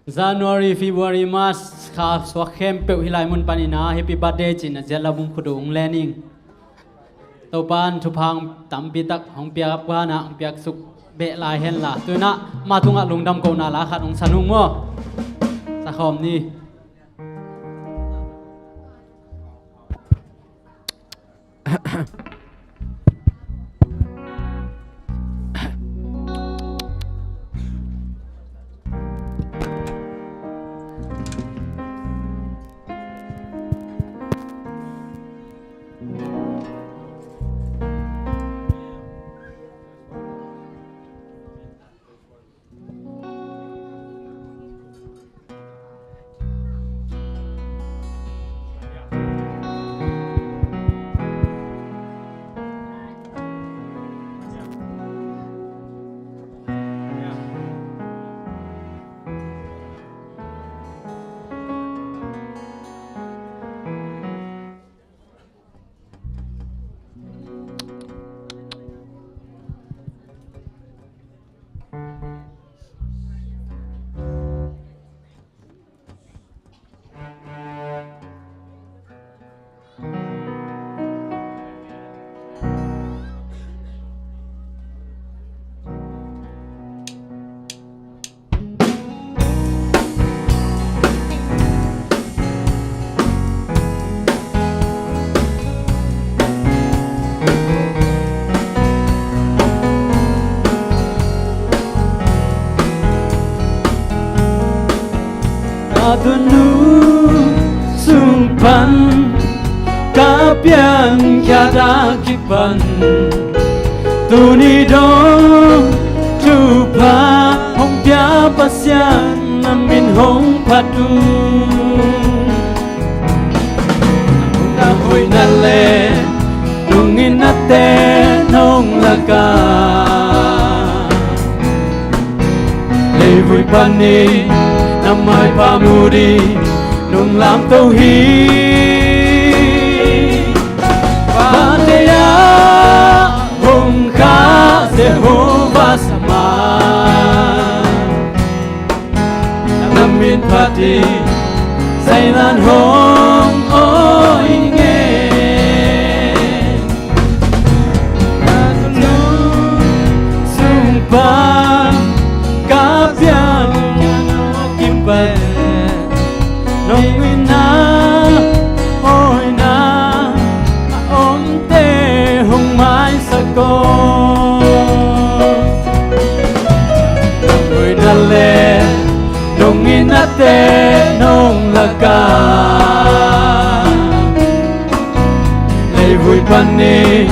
January, February, March kha suak khempeuh hih lai mun panin ah happy birthday ci-in a ziat la bum khut uh hong len ing. Topa'n thupha tampi tak hong piak, a pan ah hong piaksuk beh lai hen la. Tu in ah ama tungah lungdam kohna la khat hong sa nung maw. Sa khawm ni. A tunu sung pan ka piankhia a kipan, tuni dong thupha hong pia Pasian na min hong phat uh. Na hoihna le nungin a ten hong lak a, leivui panin na maipha mu ding nong lamto hi. Vante a hong kha Jehovah Shammah, Pati zailan hong oi nge. Sung pan ka piang kim pan nong ina oi na a om te hong mai sako. Nong oi na le nong ina te nong laka. Leivui panin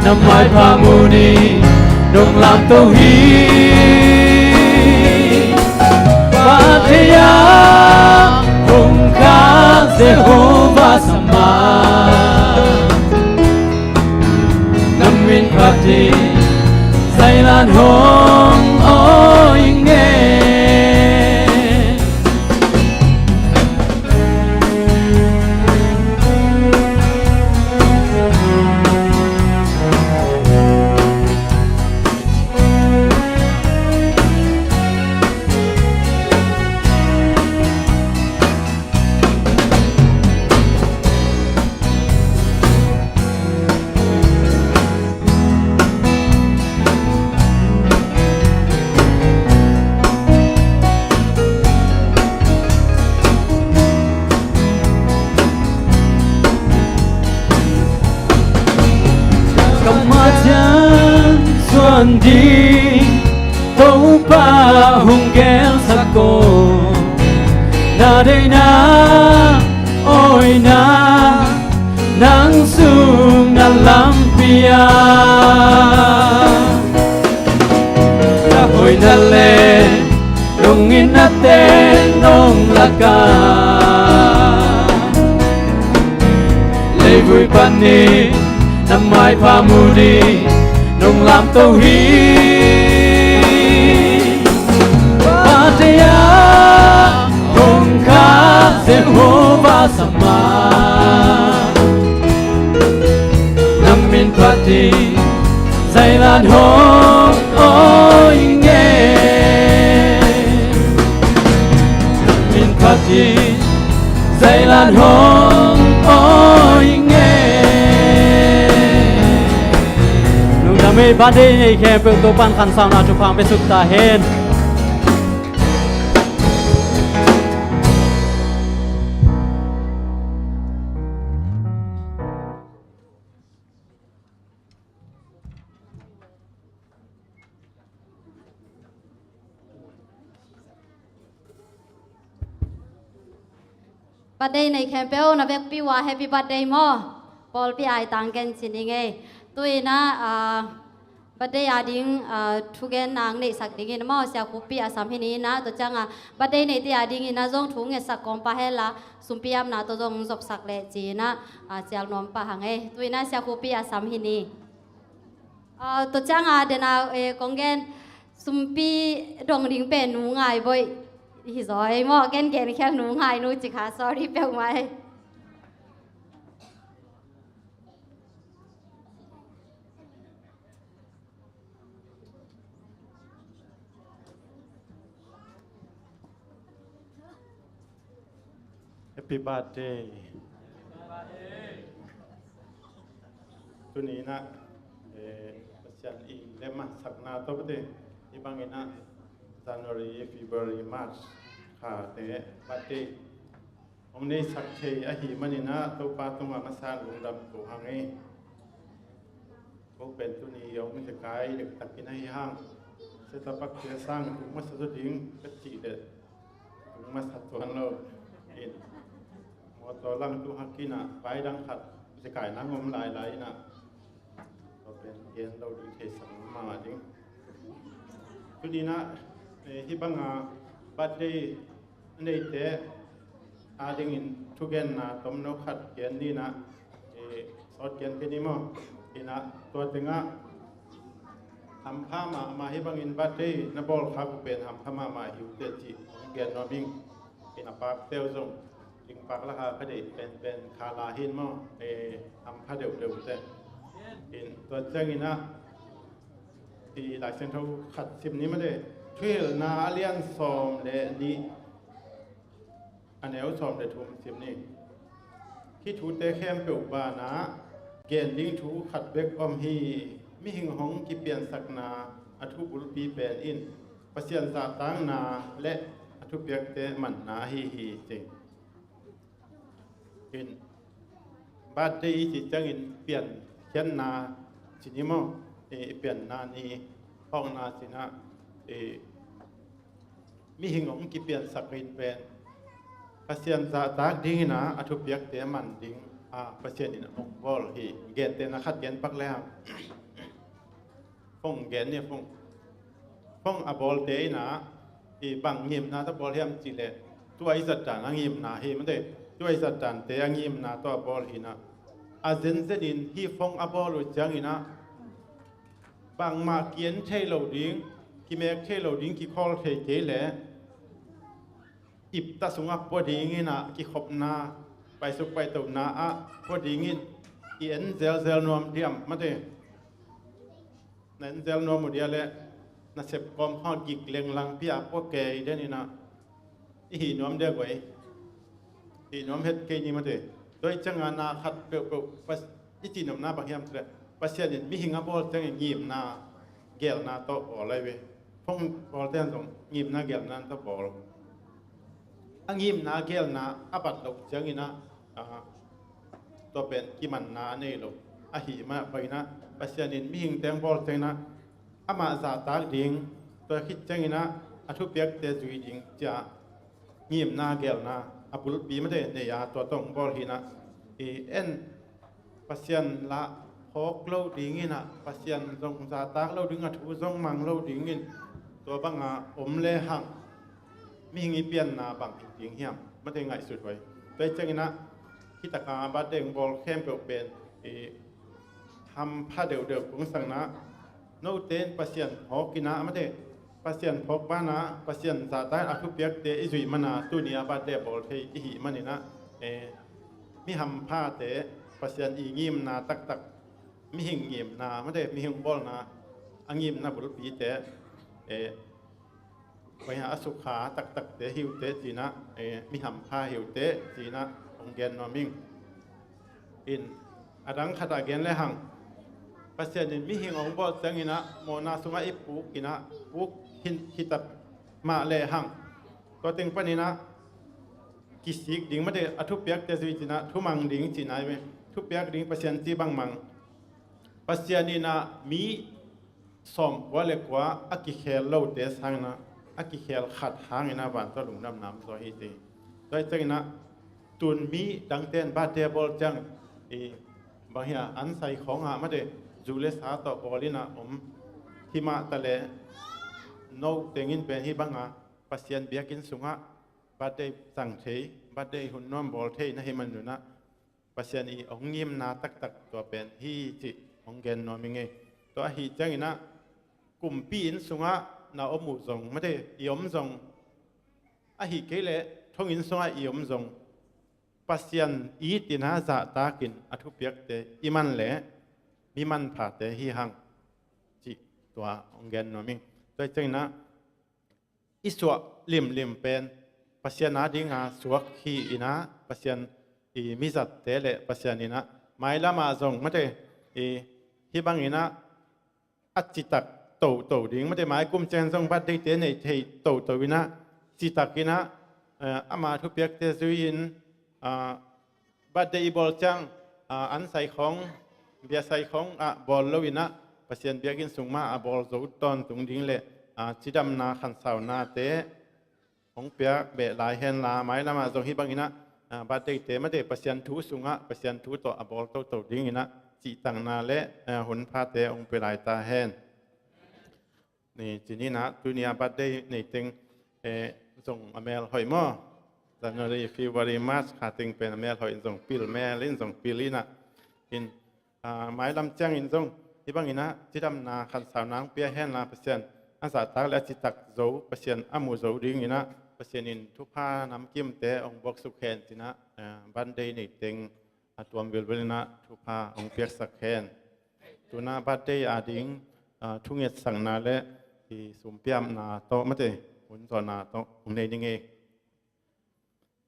na maipha munin nong lamto hi. Pathei a hong kha Jehovah Sama. Na min phatin zailan hong oi nge. Ka ma ciang zuan ding Topa hong gelsak ko. Na deihna awina nang sung na lampi ah. Na hoihna le nong itna te nong lak ah. Leivui panin na maipha munin nong lamto hi. Pathei a hong kha Jehovah Sama. Na min phatin zailan hong oi nge. Na min phatin zailan hong oi nge. Lungdam ei, birthday nei khempeuh Topa'n khansauna thupha pia suk ta hen. Birthday nei khempeuh na vekpi uh ah happy birthday maw. Pawlpi ai tang ken ci ning ei. Tu-in ah, ah, birthday a ding, ah, thugen nang neihsak dingin maw, Sia Khup Pi a sam hi ni in ah, tua ciang ah birthday neite a dingin ah zong thu ngetsak kawm pah hen la, sumpi apna tawh zong zopsak leh ci-in ah, ah, cial nuam pah hang ei. Tu-in ah Sia Khup Pi a sam hi ni. Ah, tua ciang ah den ah, eh, kong gen, sumpi dong ding pen nu Ngai Bawi hi zaw ei maw, ken gen khial nu Ngai Nu ci kha, sorry peuhmah ei. Happy birthday. Tuni in ah, eh, Pasian in lem a sakna tawh pate, hih bangin ah January, February, March kha te birthday hong neisak thei ahih manin ah Topa tungah masa lungdam ko hang ei. Ko pen tuni hong zekai dektakin ahi hang, setup a kia sang tung masa zaw ding ka cih leh tung masa tuan lo. In mawtaw lang tung hak in ah pai dang khat zekai nang om lailai in ah, tua pen gen lo ding theisak mahmah ding. Tuni in ah, eh, hih banga birthday a neite a dingin thugenna tomno khat gen ni in ah, eh, sawt gen kei ni maw. In ah tua tengah hampha mahmah, hih bangin birthday na bawl khak uh pen hampha mahmah hi uh teh cih hong gen nuam ing. In a pakte uh zong ding pak lak a ka deih penpen kha la hi in maw, eh, hampha deuhdeuh uh teh. In tua ciangin ah i Lai Siangtho khat sim ni mah le, Thuhilhna a lian sawm le nih, A neu sawm le thum sim ni. Hih thute khempeuh banah gen ding thu khat bek om hi. Mihing hong kipiansakna a thu bulpi pen in Pasian zahtakna le a thupiakte manna ahi hi, ci. In, birthday i cih ciangin piankhiatna ci ni maw? I, i pianna ni, hawkna ci-in ah, i, mihing hong kipiansak in pen Pasian zahtak dingin ah a thupiakte man ding, a, Pasian in hong bawl hi. Gentehna khat gen pak le hang. Phone gen ni, phone. Phone a bawlte in ah, i, bang ngimna tawh bawl hiam cih leh, tua i zat dan a ngimna hi mate. Tua i zat dante a ngimna tawh a bawl hi-in ah, a zenzenin hih phone a bawl uh ciangin ah, bangmah ki-en thei lo ding, kimek thei lo ding, kikhawl thei kei leh, ipta sungah pua dingin ah, kikhopna, paisuk paitona ah pua dingin i en zelzel nuam diam mate. Na en zel nuam uh dia leh, na sep kawm khawng gik lenglang pia pua kei den in ah, i hih nuam dia guai. Hih nuam het kei ni mate. Tua i ciangin ah na khat peuhpeuh pas-, i cihnopna bang hiam cih leh, Pasian in mihing a bawl ciangin ngimna, gelna tawh bawl lai ve. Phone bawlte zong ngimna gelna tawh bawl. A ngimna gelna a bat loh ciangin ah, a, tua pen kimanna a nei lo. Ahih manin ah, Pasian in mihingte hong bawl ciangin ah, amah zahtak ding, tua khit ciangin ah a thupiakte zui ding ci-a ngimna gelna a bulpi mate nei a, tua tawh hong bawl hi-in ah, i, en, Pasian lah phawk lo dingin ah, Pasian zong zahtak lo ding, a thu zong mang lo dingin, tua banga om le hang, mihing i pianna bang hi ding hiam mate, ngaihsut huai. Tua i ciangin ah, hih taka birthday hong bawl khempeuh pen, i, hampha deuhdeuh kong sakna, note in Pasian phawk in ah mate, Pasian phawk banah, Pasian zahtak a thupiakte i zuih mana, tuni a birthday bawl thei i hih manin ah, eh, mi hamphate, Pasian i ngimna taktak, mihing ngimna mate, mihing bawlna a ngimna bulpite, eh, pai a sukha taktakte hi uh teh ci-in ah, eh, mi hampha hi uh teh ci-in ah hong gen nuam ing. In, a dang khat ah gen le hang. Pasian in mihing hong bawl ciangin ah, mawhna sungah i puk in ah, puk hi, hi ta mah le hang, tua teng panin ah kisik ding mate, a thupiakte zui cihna, thumang ding cihna hi ve. Thupiak ding, Pasian cih bang mang. Pasian in ah mi sawmkua le kua a kikhel lote sangin ah, a kikhel khat hangin ah van tawh lungdamna om zaw hi, ci. Tua hi ciangin ah, tun mi dangte in birthday bawl ciang, i, bang hiam, an sai khawng ah mate, zu le sa tawh bawl in ah om. Himah ta leh, no teng in pen hih banga Pasian biakinn sungah birthday zang thei, birthday hun nuam bawl thei na hih manun ah, Pasian i hong ngimna taktak tua pen hi cih hong gen nuam ing ei. Tua ahih ciangin ah, kumpi inn sungah na om uh zong mate, i om zong, ahih kei leh thonginn sungah i om zong, Pasian it in ah zahtak in a thupiakte i man leh mi manphate hi hang, cih tua hong gen nuam ing. Tua hi ciangin ah, i suah limlim pen Pasian adinga suak hi in ah, Pasian i mizatte le Pasian in ah mailam ah zong mate, i, hih bangin ah a citak toto ding mate, mai kum ciang zong birthday-te nei thei toto in ah, citak in ah, eh, ama thupiakte zui-in, ah, birthday i bawl ciang, ah, an sai khawng, bia sai khawng ah bawl lo in ah, Pasian biakinn sung mah ah bawl zo tawntung ding le, ah, cidamna khansaunate hong piak beh lai hen la, mailam ah zong hih bangin ah, ah, birthday-te mate, Pasian thu sungah, Pasian thu tawh a bawl toto dingin ah, cihtakna le, ah, hunphate hong pia lai ta hen. Ni, ci ni in ah, tuni a birthday nei teng, eh, zong a mel hoih maw? January, February, March kha teng pen a mel hoih in zong pil, mel in zong pil in ah. In, ah, mailam ciangin zong hih bangin ah cidamna khansauna hong pia hen la, Pasian a zahtak le a citak zo, Pasian a mu zo dingin ah, Pasian in thupha namkimte hong buaksuk hen ci-in ah, ah, birthday nei teng a tuam vilvel in ah thupha hong piaksak hen. Tu-in ah birthday ading, ah, thungetsakna le i sumpiamna tawh mate, hun zawhna tawh hong nei ning ei.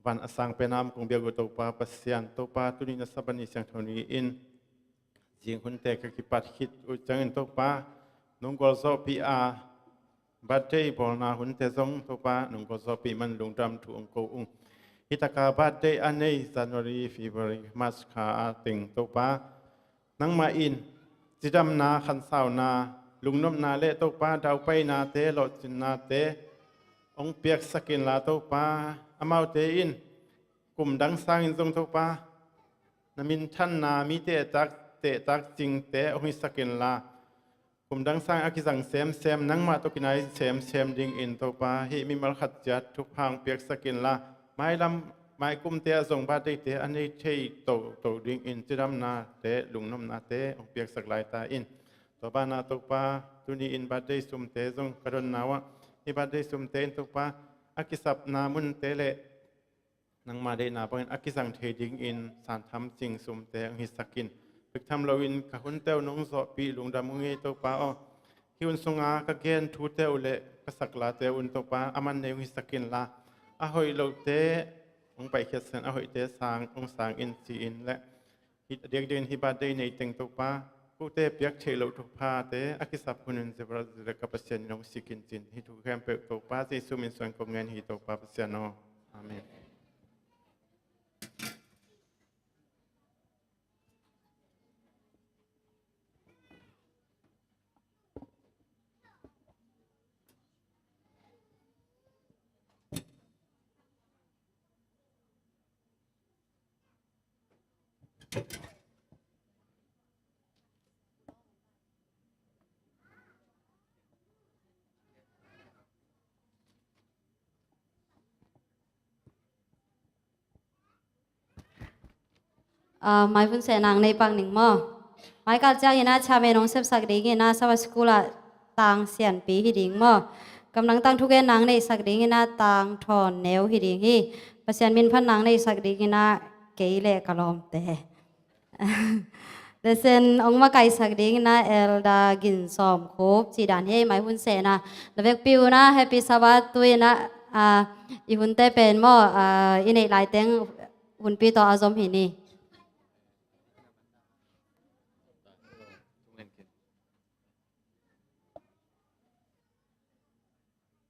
Van a sang pen a om kong biak uh Topa Pasian, Topa tuni na Sabbath ni siangtho ni in zing hunte ka kipat khit uh ciangin Topa nong gualzawhpih a, birthday bawlna hunte zong Topa nong gualzawhpih man lungdam thu ong ko ung. Hi taka birthday a nei January, February, March kha a teng Topa nangmah in cidamna, khansauna, lungnopna le Topa daupainate, lawhcinnate ong piaksak inla Topa, amaute in kum dang sangin zong Topa na minthanna, mite tak tehtak cingte ong hisak inla, kum dang sang a kizang semsem nangmah tawh kinai semsem dingin Topa hih mimal khat ciat thupha ong piaksak inla, mailam maikumte ah zong birthday-te a nei thei toto dingin cidamnate, lungnopnate ong piaksak laita in. Tua banah Topa tuni in birthday sumte zong ka donna uh ah, hih birthday sumte in Topa a kisapna munte le nangma deihna bangin a kizang thei dingin santham cing sumte ong hisak in. Bek tham loin ka hunte uh nong zawhpih lungdam ung ei Topa aw. Hih hun sunga ka gen thute uh le ka saklate un Topa a man nei ong hisak inla, a hoih lohte ong paihkhiat sen, a hoihte sang ong sang in ci-in le hih a diakdiakin hih birthday nei teng Topa, kote piak theih loh thuphate a kisap hunin zebra zirek ka Pasian in ong sik in ci-in hih thu khempeuh Topa Jesu min suang kong ngen hi Topa Pasian aw. Amen. Ah, maihun sehna ong nei pak ning maw? Mai kal ciangin ah chairman ong sepsak dingin ah Sabbath School ah tang sianpi hi ding maw? Kamdang tang thugenna ong neihsak dingin ah tang thawn neu hi ding hi. Pasian minphatna ong neihsak dingin ah kei le ka lawmte. Lesson ong makaisak dingin ah Elder Gin Sawm Khup cih dan hi ei, maihun sehna. Na vekpi un ah Happy Sabbath tu-in ah, ah, i hunte pen maw, ah, i neih laiteng hunpi tawh a zom hi ni.